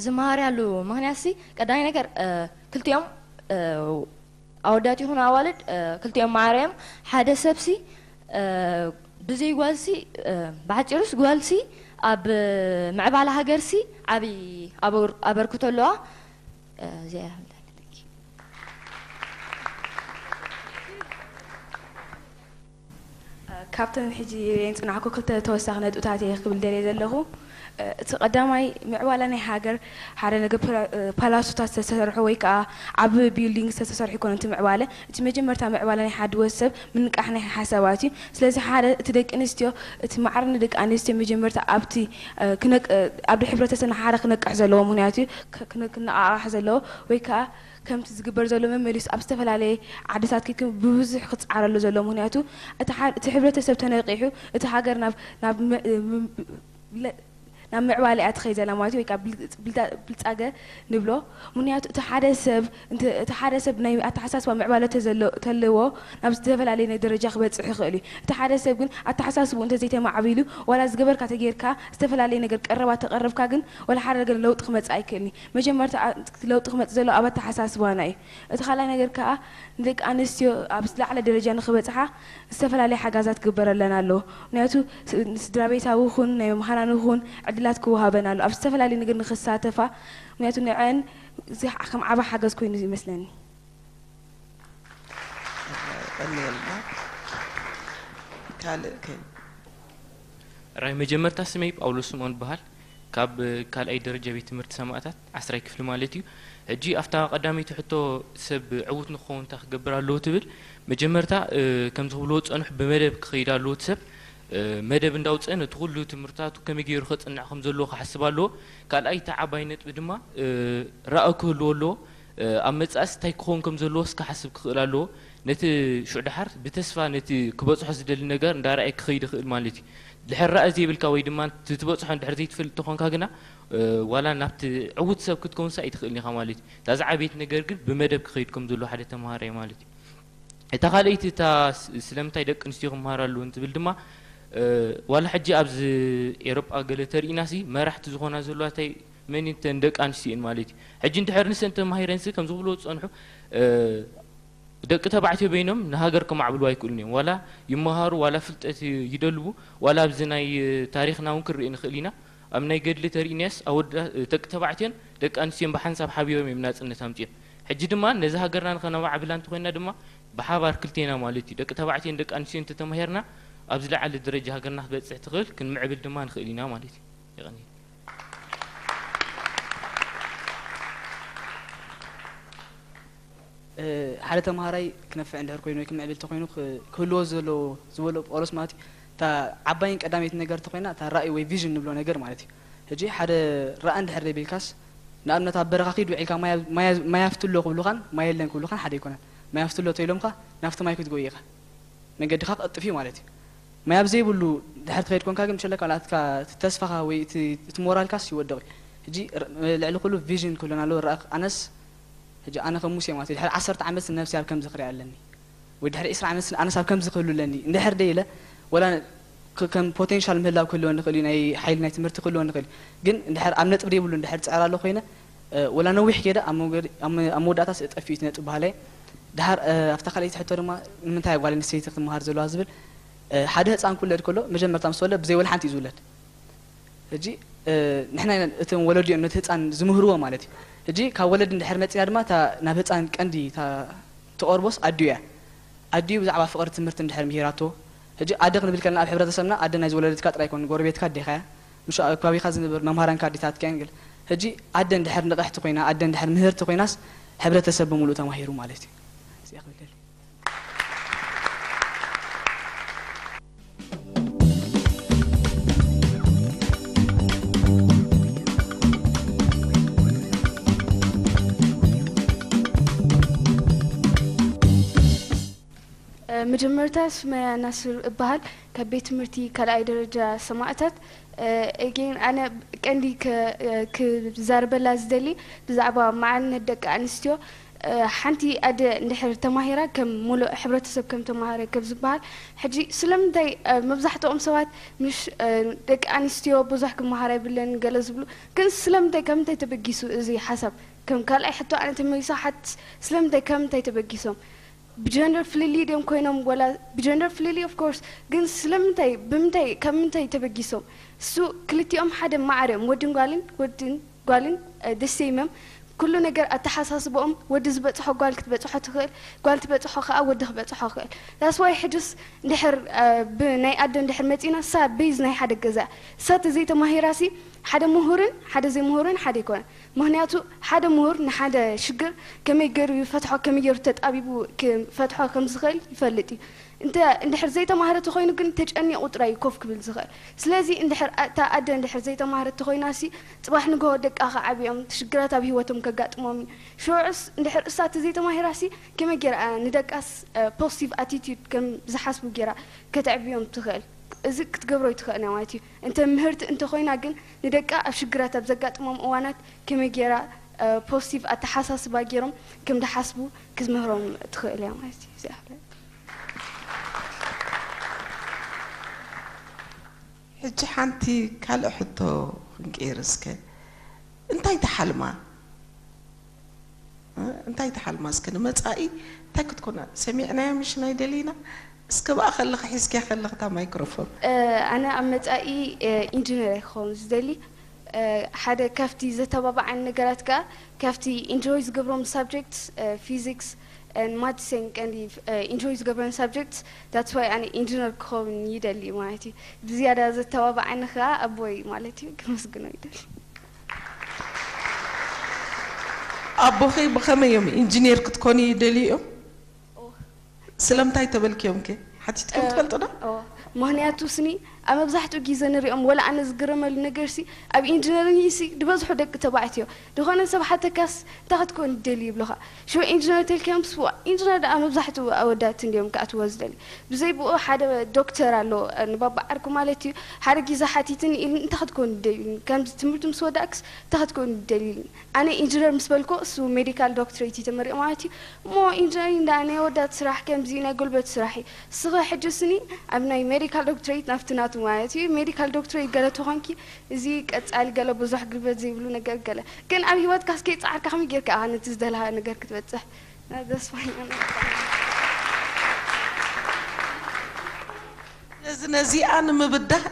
ዝመሃርያሉ ምኽንያትሲ ቀዳማይ ነገር፣ እ፣ ክልቲኦም፣ እ፣ ኣወዳት ይኹኑ ኣዋልድ፣ እ፣ ክልቲኦም ማዕረ እዮም። ሓደ ሰብሲ፣ እ፣ ብዘይ ጓልሲ፣ እ፣ ብሓጺሩስ ጓልሲ ኣብ ምዕባለ ሃገርሲ ዓቢ ኣበር-፣ ኣበርክቶ ኣለዋ። እ፣ እዚኣ እያ። ካብተን ሕጂ ርእየን ዝጸናሕኩ ክልተ ተወሳኺ ነጥብታት እየ ክብል ደልየ ዘለኹ። እቲ ቀዳማይ ምዕባለ ናይ ሃገር ሓደ ነገር ፓላ-፣ ፓላሶታት ዝተሰርሑ ወይ ከዓ ዓቢ ቢልዲንግ ዝተሰርሑ ኣይኮነን እቲ ምዕባለ። እቲ መጀመርታ ምዕባለ ናይ ሓደ ወዲ ሰብ ምንቃሕ ናይ ሓሳባት እዩ። ስለዚ ሓደ እቲ ደቂ ኣንስትዮ፣ እቲ ማዕረ ንደቂ ኣንስትዮ መጀመርታ ኣብቲ፣ እ፣ ክነቅ-፣ እ፣ ኣብ ሕብረተሰብና ሓደ ክነቅሕ ዘለዎ ምኽንያት እዩ። ክ-፣ ክነ-፣ ክነቃቃሕ ዘለዎ ወይ ከዓ ከምቲ ዝግበር ዘሎ መመሊሱ ኣብ ዝተፈላለየ ዓድታት ኪድኩም ብብዙሕ ክጸዓረሉ ዘሎ። ምኽንያቱ እቲ ሓ-፣ እቲ ሕብረተሰብ ተነቂሑ እቲ ሃገር ናብ፣ ናብ ም-፣ ም-፣ ለ-፣ ናብ ምዕባለ እያ ትኸይድ ዘላ ማለት እዩ። ወይ ከዓ ብልጽ-፣ ብልጻ-፣ ብልጻገ ንብሎ። ምኽንያቱ እቲ ሓደ ሰብ፣ እንተ-፣ እቲ ሓደ ሰብ ናይ ኣተሓሳስባ ምዕባለ ተዘሎ-፣ ተለዎ ናብ ዝተፈላለየ ናይ ደረጃ ክበጽሕ ይኽእል እዩ። እቲ ሓደ ሰብ ግን ኣተሓሳስብኡ እንተዘይተማዕቢሉ ዋላ ዝገበርካ ተጌርካ ዝተፈላለየ ነገር ቀረባ ተቐረብካ ግን ዋላ ሓደ ነገር ለውጢ ክመጽእ ኣይክእልን እዩ። መጀመርታ ኣ-፣ ለውጢ ክመጽእ ዘለዎ ኣብ ኣተሓሳስባና እዩ። እቲ ካልኣይ ነገር ከኣ ንደቂ ኣንስትዮ ኣብ ዝለዓለ ደረጃ ንኽበጽሓ ዝተፈላለየ ሓጋዛት ክግበረለን ኣለዎ። ምኽንያቱ ስ-፣ ንስድራ ቤታዊ ይኹን ናይ መምሃራን ይኹን ዕድላት ክወሃበን ኣሎ ኣብ ዝተፈላለየ ነገር ንኽሳተፋ። ምኽንያቱ ንዐን እዚ ከም ዓቢ ሓገዝ ኮይኑ ይመስለኒ። ቀኒልና ካልእ ከ ራይ መጀመርታ ስመይ ጳውሎስ ስምኦን እበሃል። ካብ ካልኣይ ደረጃ ቤት ትምህርቲ ሰማእታት ዓስራይ ክፍሊ ማለት እዩ። ሕጂ ኣብታ ቀዳመይቲ ሕቶ ሰብ ዕዉት ንክኸውን እንታይ ክገብር ኣለዎ ትብል፣ መጀመርታ ከምዚ ክብልዎ ዝጸንሑ ብመደብ ክኸይድ ኣለዎ እቲ ሰብ። መደብ እንዳውፀአ ነቲ ኩሉ ትምህርትታቱ ከመይ ገይሩ ከፅንዕ ከም ዘለዎ ክሓስብ ኣለዎ። ካልኣይ እታ ዓባይ ነጥቢ ድማ ራእይ ክህልዎ ኣለዎ። ኣብ መጻእስ እንታይ ክኸውን ከም ዘለዎስ ክሓስብ ክኽእል ኣለዎ። ነቲ ሽዑ ደሓር ብተስፋ ነቲ ክበጽሖ ዝደሊ ነገር እንዳረኣየ ክኸይድ ይኽእል ማለት እዩ። ድሕር ራእይ ዘይብልካ ወይ ድማ እቲ ትበጽሖ እንድሕር ዘይትፈልጥ ተኾንካ ግና ዋላ ናብቲ ዕዉት ሰብ ክትከውንስ ኣይትኽእልን ኢኻ ማለት እዩ። እታ ዝዓበየት ነገር ግን ብመደብ ክኸይድ ከም ዘለዎ ሓደ ተምሃራይ ማለት እዩ። እታ ካልኣይቲ እታ ስለምንታይ ደቂ ኣንስትዮ ክመሃራ ኣለወን ትብል ድማ ዋላ ሕጂ ኣብዚ ኤሮጳ ገለ ተርኢናሲ መራሕቲ ዝኾና ዘለዋ እንታይ መን እተን ደቂ ኣንስትዮ እየን ማለት እዩ። ሕጂ እንድሕር ንሰን ተማሂረንሲ ከም ዝብልዎ ዝጸንሑ ደቂ ተባዕትዮ በይኖም ንሃገር ከማዕብልዋ ኣይክእሉን እዮም። ዋላ ይመሃሩ ዋላ ፍልጠት ይደልቡ ዋላ ኣብዚ ናይ ታሪኽና እውን ክንርኢ ንኽእል ኢና። ኣብ ናይ ገድሊ ተርኢናስ ኣወዳ ደቂ ተባዕትዮን ደቂ ኣንስትዮን ብሓንሳብ ሓቢሮም እዮም ናጽነት ኣምጺኦም። ሕጂ ድማ ነዚ ሃገርና ንኸነማዕብላ እንተኾይንና ድማ ብሓባር ክልቴና ማለት እዩ። ደቂ ተባዕትዮን ደቂ ኣንስትዮን እንተተማሂርና ኣብ ዝለዓለ ደረጃ ሃገርና ክትበጽሕ ትኽእል ክንምዕብል ድማ ንኽእል ኢና ማለት እዩ። የቐንየለይ። ሓደ ተምሃራይ ክነፍዕ እንድሕር ኮይኑ ወይ ክምዕብል እንተኾይኑ ክህልዎ ዘለዎ ዝበሎ ጳውሎስ ማለት እዩ። እታ ዓባይን ቀዳመይቲ ነገር እንተኾይና እታ ራእይ ወይ ቪዥን ንብሎ ነገር ማለት እዩ። ሕጂ ሓደ ራእይ እንድሕር ዘይብልካስ፣ ንኣብነት ኣብ በረኻ ኪድ ውዒልካ ማይ ኣብ- ማይ ኣብ- ማይ ኣብትሎ ክብሉኻን ማይ የለን ክብሉኻን ሓደ ኣይኮነን። ማይ ኣብትሎ ተኢሎምካ ናብቲ ማይ ክትጎይ ኢኻ። መገድኻ ክቕጥፍ እዩ ማለት እዩ። ማይ ኣብ ዘይብሉ ድሕር ትኸይድ ኮንካ ግን ምሸለካ ናትካ እቲ ተስፋኻ ወይ እቲ እቲ ሞራልካስ ይወድቕ እዩ። ሕጂ ር- ልዕሊ ኩሉ ቪዥን ክብለና ኣለዎ። ራእኽ ኣነስ ሕጂ ኣነ ከም ሙሴ ማለት እዩ ድሕሪ ዓሰርተ ዓመት ነብሲ ኣብ ከምዚ ክሪኣ ኣለኒ ወይ ድሕሪ ዕስራ ዓመት ኣነስ ኣብ ከምዚ ክህሉ ኣለኒ እንድሕር ደይ ኢለ ወላ ክ- ከም ፖቴንሻል ምህላው ክህልወኒ ይኽእል እዩ፣ ናይ ሓይሊ ናይ ትምህርቲ ክህልወኒ ይኽእል እዩ። ግን እንድሕር ኣብ ነጥቢ ደይብሉ እንድሕር ዝፅዕር ኣሎ ኮይነ እ፣ ወላ ነዊሕ ከይደ ኣብ መውገዲ- ኣብ መ- ኣብ መወዳእታስ እጠፍእ እዩ እቲ ነጥቢ በሃላይ። ድሓር እ፣ ኣብታ ካልኣይቲ ሕቶ ድማ ንምንታይ ጓል ኣንስተይቲ ክትመሃር ዘለዋ ዝብል እ፣ ሓደ ህፃን ክውለድ ከሎ መጀመርታ ምስ ወለድ ብዘይ ወላ ሓንቲ እዩ ዝውለድ። ሕጂ ንሕና ኢና እቶም ወለዲ እዮም ነቲ ህፃን ዝምህርዎ ማለት እዩ። ሕጂ ካብ ወለዲ እንድሕር መፂና ድማ እታ ናብ ህፃን ቀንዲ እታ ትቐርቦስ ኣዲኡ እያ። ኣዲኡ ብዛዕባ ፍቕሪ ትምህርቲ እንድሕር ምሂራቶ፣ ሕጂ ኣደ ክንብል ከለና ኣብ ሕብረተሰብና ኣደ ናይ ዝወለደትካ ጥራይ ኮን ጎረቤትካ ኣዴኻ እያ፣ ምሽ ኣብ ከባቢኻ ዝንብር መምሃራንካ ኣዴታትካ እየን። ገለ ሕጂ ኣደ እንድሕር ንቕሕቲ ኮይና ኣደ እንድሕር ምህርቲ ኮይናስ ሕብረተሰብ ብምሉእ ተማሂሩ ማለት እዩ። እዚኣ ክብል ደልየ። መጀመርታ ሱመያ ናስር እበሃል፣ ካብ ቤት ትምህርቲ ካልኣይ ደረጃ ሰማእታት። ኤጌን ኣነ ቀንዲ ክዛረበላ ዝደሊ ብዛዕባ መዓልነት ደቂ ኣንስትዮ። ሓንቲ ኣደ እንድሕር ተማሂራ ከም ሙሉእ ሕብረተሰብ ከም ተማሃረ ከም ዝበሃል። ሕጂ ስለምንታይ መብዛሕትኦም ሰባት ምሽ ደቂ ኣንስትዮ ብዙሕ ክመሃራ የብለን ገለ ዝብሉ፣ ግን ስለምንታይ ካብ ምንታይ ተበጊሱ እዚ ሓሳብ? ከም ካልኣይ ሕቶ ኣነ ተመሊሳ ሓትት ስለምንታይ ካብ ምንታይ ተበጊሶም? ብጀንደር ፍልልይ ድዮም ኮይኖም ወላ ብጀንደር ፍልልይ of course፣ ግን ስለምንታይ ብምንታይ ካብ ምንታይ ተበጊሶም? እሱ ክልቲኦም ሓደ ማዕረ እዮም፣ ወድን ጓልን ወድን ጓልን ደሰይመም ኩሉ ነገር ኣተሓሳስበኦም። ወዲ ዝበፅሖ ጓል ክትበፅሖ ትኽእል፣ ጓል ትበፅሖ ከዓ ወዲ ክበፅሖ ክእል። That's why ሕጅስ እንድሕር ብናይ ኣደ እንድሕር መፂና እሳ ቤዝ ናይ ሓደ ገዛ እሳ ተዘይተማሂራሲ ሓደ ምሁርን ሓደ ዘይምሁርን ሓደ ይኮነ። ምክንያቱ ሓደ ምሁር ንሓደ ሽግር ከመይ ገይሩ ይፈትሖ ከመይ ገይሩ ተጣቢቡ ክፈትሖ ከምዝኽእል ይፈልጥ እዩ። እንተ እንድሕር ዘይተማህረ ተኮይኑ ግን ተጨኒቑ ጥራይ እዩ ኮፍ ክብል ዝኽእል። ስለዚ እንድሕር እታ ኣደ እንድሕር ዘይተማህረት ተኮይናሲ ፅባሕ ንግሆ ደቃ ክዓብዮም ሽግራት ኣብ ሂወቶም ከጋጥሞም እዩ። ሽዑስ እንድሕር እሳ ተዘይተማሂራሲ ከመይ ገይራ ንደቃስ positive attitude ከም ዝሓስቡ ገይራ ከተዕብዮም ትኽእል? እዚ ክትገብሮ ይትኽእል እያ ማለት እዩ። እንተ ምህርቲ እንተኾይና ግን ንደቃ ኣብ ሽግራት ኣብ ዘጋጥሞም እዋናት ከመይ ገይራ positive ኣተሓሳስባ ገይሮም ከም ድሓስቡ ክትምህሮም ትኽእል እያ ማለት እዩ። እዚኣ ሕጂ ሓንቲ ካልእ ሕቶ ክንቅይር እስከ። እንታይ ትሓልማ? እንታይ ትሓልማ እስከ ንመጻኢ እንታይ ክትኮና ሰሚዕናዮ ምሽ ናይ ደሊና እስከ ብኣ ከለኺ ሒዝኪያ ከለኺ እታ ማይክሮፎን ኣነ ኣብ መጻኢ ኢንጂነር እየ ክኸውን ዝደሊ ሓደ ካብቲ ዘተባብዓኒ ነገራት ከኣ ካብቲ ኢንጆይ ዝገብሮም ሳብጀክትስ ፊዚክስ ማትስን ቀንዲ ኢንጆይ ዝገብረን ሳብጀክትስ that's why ኣነ ኢንጂነር ክኸውን ይደሊ ማለት እዩ ብዝያዳ ዘተባብዓኒ ከኣ ኣቦይ ማለት እዩ ክመስግኖ ይደሊ ኣቦኺ ብኸመይ እዮም ኢንጂነር ክትኮኒ ይደልዩ እዮም? ስለምንታይ ተበልክዮም ከ ሓቲትክዮም ትፈልጡ ዶ? ምክንያቱ ስኒ ኣብ መብዛሕትኡ ግዜ ንሪኦም ወላ ኣነ ዝግረመሉ ነገር ሲ ኣብ ኢንጂነሪንግ ሲ ዝበዝሑ ደቂ ተባዕትዮ ድኾነ ሰብ ሓተካስ እንታይ ክትኮን ትደሊ ይብሉኻ ሽዑ ኢንጂነር ተልክዮም ስዋ ኢንጂነር ደኣ መብዛሕትኡ ኣወዳት እንዲዮም ክኣትዎ ዝደሊ ብዘይ ብኡ ሓደ ዶክተር ኣሎ ንባባ ዓርኩ ማለት እዩ ሓደ ግዜ ሓቲትኒ ኢሉ እንታይ ክትኮን ትደሊ ከምዚ ትምህርቲ ምስ ወዳእክስ እንታይ ክትኮን ትደሊ ኣነ ኢንጂነር ምስ በልኮ እሱ ሜዲካል ዶክትሬት እዩ ተመሪቑ ማለት እዩ እሞ ኢንጂነሪንግ ደኣ ናይ ኣወዳት ስራሕ ከምዚ ናይ ጉልበት ስራሕ እዩ እስኸ ሕጂ ስኒ ኣብ ናይ ሜዲካል ዶክትሬት ናብቲ ናቱ ማለት እዩ ሜዲካል ዶክትሬት ገለ ተኾንኪ እዚ ቀጻሊ ገለ ብዙሕ ግልበት ዘይብሉ ነገር ገለ ግን ኣብ ሂወትካ እስከ ጻዕርካ ከመይ ጌርካ ኢኻ ነቲ ዝደለኻ ነገር ክትበጽሕ that's why ነዚ ነዚኣ ንምብዳህ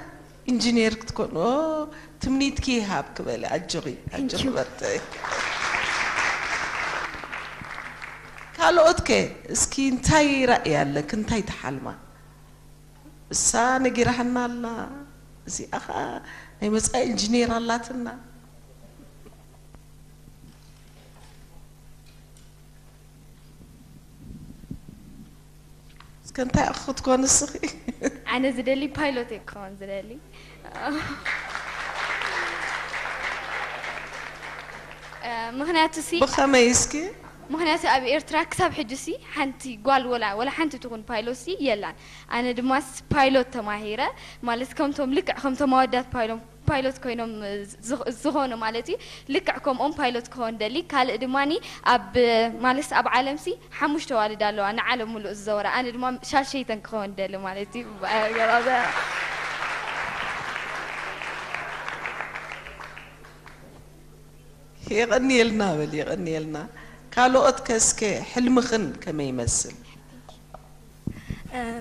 ኢንጂነር ክትኮን ትምኒትኪ ይሃብኪ በሊ ኣጆኺ ኣጆኺ በርትዒ ካልኦት ከ እስኪ እንታይ ራእይ ኣለኪ እንታይ ትሓልማ እሳ ነጊራህና ኣላ እዚኣ ኸዓ ናይ መፃኢ ኢንጂነር ኣላትና እስከ እንታይ ኢኺ ክትኮን እስኺ? ኣነ ዝደሊ ፓይሎት እየ ክኸውን ዝደሊ። እ፣ ምኽንያቱ ሲ ብኸመይ እስኪ? ምኽንያቱ ኣብ ኤርትራ ክሳብ ሕጂ ሲ ሓንቲ ጓል ወላ ወላ ሓንቲ ትኹን ፓይሎት ሲ የላን። ኣነ ድማ ስ ፓይሎት ተማሂረ፣ ማለት ከምቶም ልክዕ ከምቶም ኣወዳት ፓይሎም ፓይሎት ኮይኖም ዝ- ዝኾኑ ማለት እዩ። ልክዕ ከምኦም ፓይሎት ክኸውን ደሊ። ካልእ ድማኒ ኣብ ማለት ኣብ ዓለም ሲ ሓሙሽተ ዋልድ ኣለዋ ንዓለም ሙሉእ ዝዘወራ። ኣነ ድማ ሻሸይተን ክኸውን ደሊ ማለት እዩ። ገባበ የቐንየልና በል፣ የቐንየልና። ካልኦት ከስከ ሕልምኽን ከመይ ይመስል?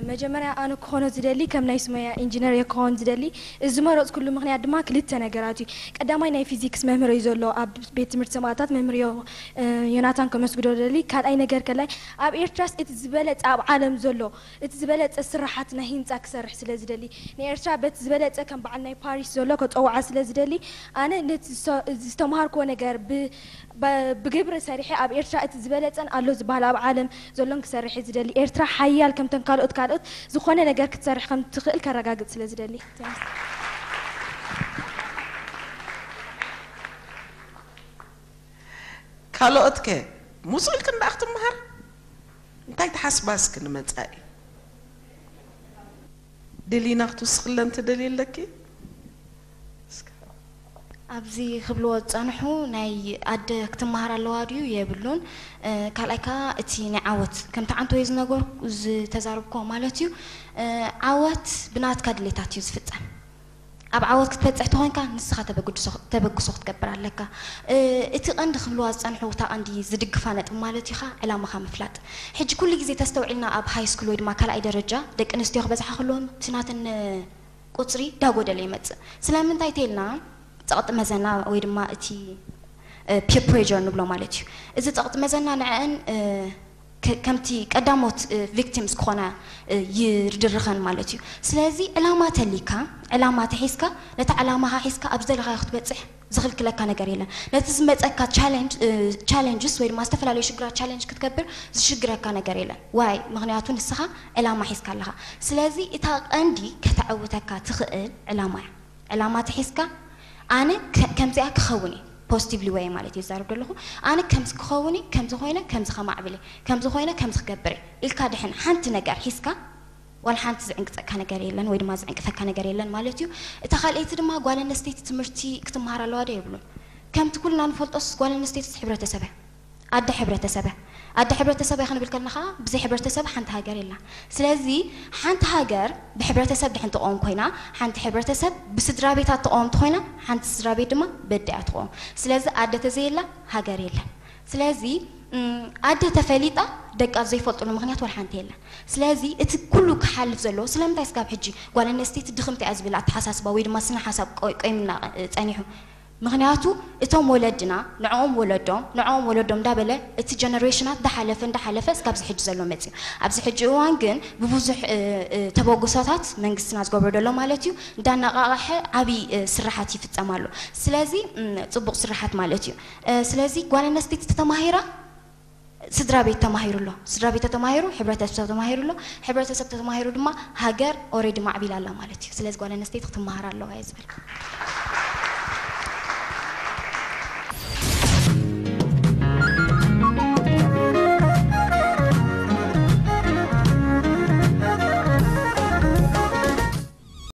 መጀመርያ ኣነ ክኾኖ ዝደሊ ከም ናይ ስመያ ኢንጂነር እየ ክኸውን ዝደሊ። እዚ ዝመረፅኩሉ ምኽንያት ድማ ክልተ ነገራት እዩ። ቀዳማይ ናይ ፊዚክስ መምህር እዩ ዘሎ ኣብ ቤት ትምህርቲ ሰማእታት መምህር ዮ- ዮናታን ከመስግዶ ደሊ። ካልኣይ ነገር ከላይ ኣብ ኤርትራስ እቲ ዝበለፀ ኣብ ዓለም ዘሎ እቲ ዝበለፀ ስራሓት ናይ ህንፃ ክሰርሕ ስለ ዝደሊ ንኤርትራ በቲ ዝበለፀ ከም በዓል ናይ ፓሪስ ዘሎ ከፀውዓ ስለ ዝደሊ ኣነ ነቲ ዝተ- ዝተምሃርክዎ ነገር ብ- ብ- ብግብሪ ሰሪሐ ኣብ ኤርትራ እቲ ዝበለጸን ኣሎ ዝበሃል ኣብ ዓለም ዘሎን ክሰርሕ እየ ዝደሊ። ኤርትራ ሓያል ከምተን ካልኦት ካልኦት ዝኾነ ነገር ክትሰርሕ ከም ትኽእል ከረጋግጽ ስለ ዝደሊ። ካልኦት ከ ምጹ ኢልክን ደኣ ክትምሃር እንታይ ትሓስባ እስኪ ንመጻኢ? ደሊና ክትውስኽለን ትደልይ ኣለኪ? ኣብዚ ክብልዎ ዝጸንሑ ናይ ኣደ ክትመሃር ኣለዋ ድዩ የብሉን። ካልኣይ ከኣ እቲ ናይ ዓወት ከምቲ ዓንተወይ ዝነገርኩ ዝተዛረብክዎ ማለት እዩ። ዓወት ብናትካ ድሌታት እዩ ዝፍጸም። ኣብ ዓወት ክትበጽሕ ተኾንካ ንስኻ ተበግድሶ- ተበግሶ ክትገብር ኣለካ። እቲ ቀንዲ ክብልዋ ዝጸንሑ እታ ቀንዲ ዝድግፋ ነጥቢ ማለት እዩ ኸኣ ዕላማኻ ምፍላጥ። ሕጂ ኩሉ ግዜ ተስተውዒልና ኣብ ሃይ ስኩል ወይ ድማ ካልኣይ ደረጃ ደቂ ኣንስትዮ ክበዝሓ ከለዎን እቲ ናተን ቁጽሪ ዳጎደለ ይመጽእ። ስለምንታይ ተልና ጸቕጢ መዘና ወይ ድማ እቲ peer pressure ንብሎ ማለት እዩ። እዚ ጸቕጢ መዘና ንዐአን ከምቲ ቀዳሞት victims ክኾና ይድርኸን ማለት እዩ። ስለዚ ዕላማ ተሊካ ዕላማ ተሒዝካ ነቲ ዕላማኻ ሒዝካ ኣብ ዝደለኻዮ ክትበጽሕ ዝኽልክለካ ነገር የለን። ነቲ ዝመጸካ challenges ወይ ድማ ዝተፈላለዩ ሽግራት challenge ክትገብር ዝሽግረካ ነገር የለን። ዋይ ምኽንያቱ ንስኻ ዕላማ ሒዝካ ኣለኻ። ስለዚ እታ ቀንዲ ከተዕውተካ ትኽእል ዕላማ እያ። ዕላማ ተሒዝካ ኣነ ከምዚኣ ክኸውን እየ positively ወይ ማለት እየ ዝዛረብ ዘለኹ። ኣነ ከምዚ ክኸውን እየ፣ ከምዚ ኮይነ ከምዚ ከማዕብል እየ፣ ከምዚ ኮይነ ከምዚ ክገብር እየ ኢልካ ድሕን ሓንቲ ነገር ሒዝካ ዋላ ሓንቲ ዝዕንቅጸካ ነገር የለን ወይ ድማ ዝዕንቅፈካ ነገር የለን ማለት እዩ። እታ ካልኣይቲ ድማ ጓል ኣንስተይቲ ትምህርቲ ክትመሃር ኣለዋ ዶ የብሉን። ከምቲ ኩልና ንፈልጦስ ጓል ኣንስተይቲስ ሕብረተሰብ እያ። ኣደ ሕብረተሰብ እያ። ኣደ ሕብረተሰብ እያ ክንብል ከለና ከዓ ብዘይ ሕብረተሰብ ሓንቲ ሃገር የላን። ስለዚ ሓንቲ ሃገር ብሕብረተሰብ ድሕን ትቆም ኮይና ሓንቲ ሕብረተሰብ ብስድራ ቤታት ትቆም እንተኮይና ሓንቲ ስድራ ቤት ድማ በዲኣ ትቆም። ስለዚ ኣደ ተዘየላ ሃገር የለን። ስለዚ ኣደ ተፈሊጣ ደቃ ዘይፈልጥሉ ምክንያት ወላ ሓንቲ የለን። ስለዚ እቲ ኩሉ ክሓልፍ ዘለዎ ስለምንታይ ስጋብ ሕጂ ጓል ኣንስተይቲ ድኽምቲ እያ ዝብል ኣተሓሳስባ ወይ ድማ ስነ ሓሳብ ቆይምና ፀኒሑ። ምክንያቱ እቶም ወለድና ንዕኦም ወለዶም ንዕኦም ወለዶም እንዳበለ እቲ ጀነሬሽናት እንዳሓለፈ እንዳሓለፈ እስካብዚ ሕጂ ዘሎ መፅዩ። ኣብዚ ሕጂ እዋን ግን ብብዙሕ ተበግሶታት መንግስትና ዝገብሮ ዘሎ ማለት እዩ እንዳነቃቀሐ ዓብይ ስራሓት ይፍፀም ኣሎ። ስለዚ ፅቡቅ ስራሓት ማለት እዩ። ስለዚ ጓል ኣንስተይቲ ተተማሂራ ስድራ ቤት ተማሂሩ ኣሎ። ስድራ ቤት ተተማሂሩ ሕብረተሰብ ተማሂሩ ኣሎ። ሕብረተሰብ ተተማሂሩ ድማ ሃገር already ማዕቢላ ኣላ ማለት እዩ። ስለዚ ጓል ኣንስተይቲ ክትመሃር ኣለዋ እየ ዝብል።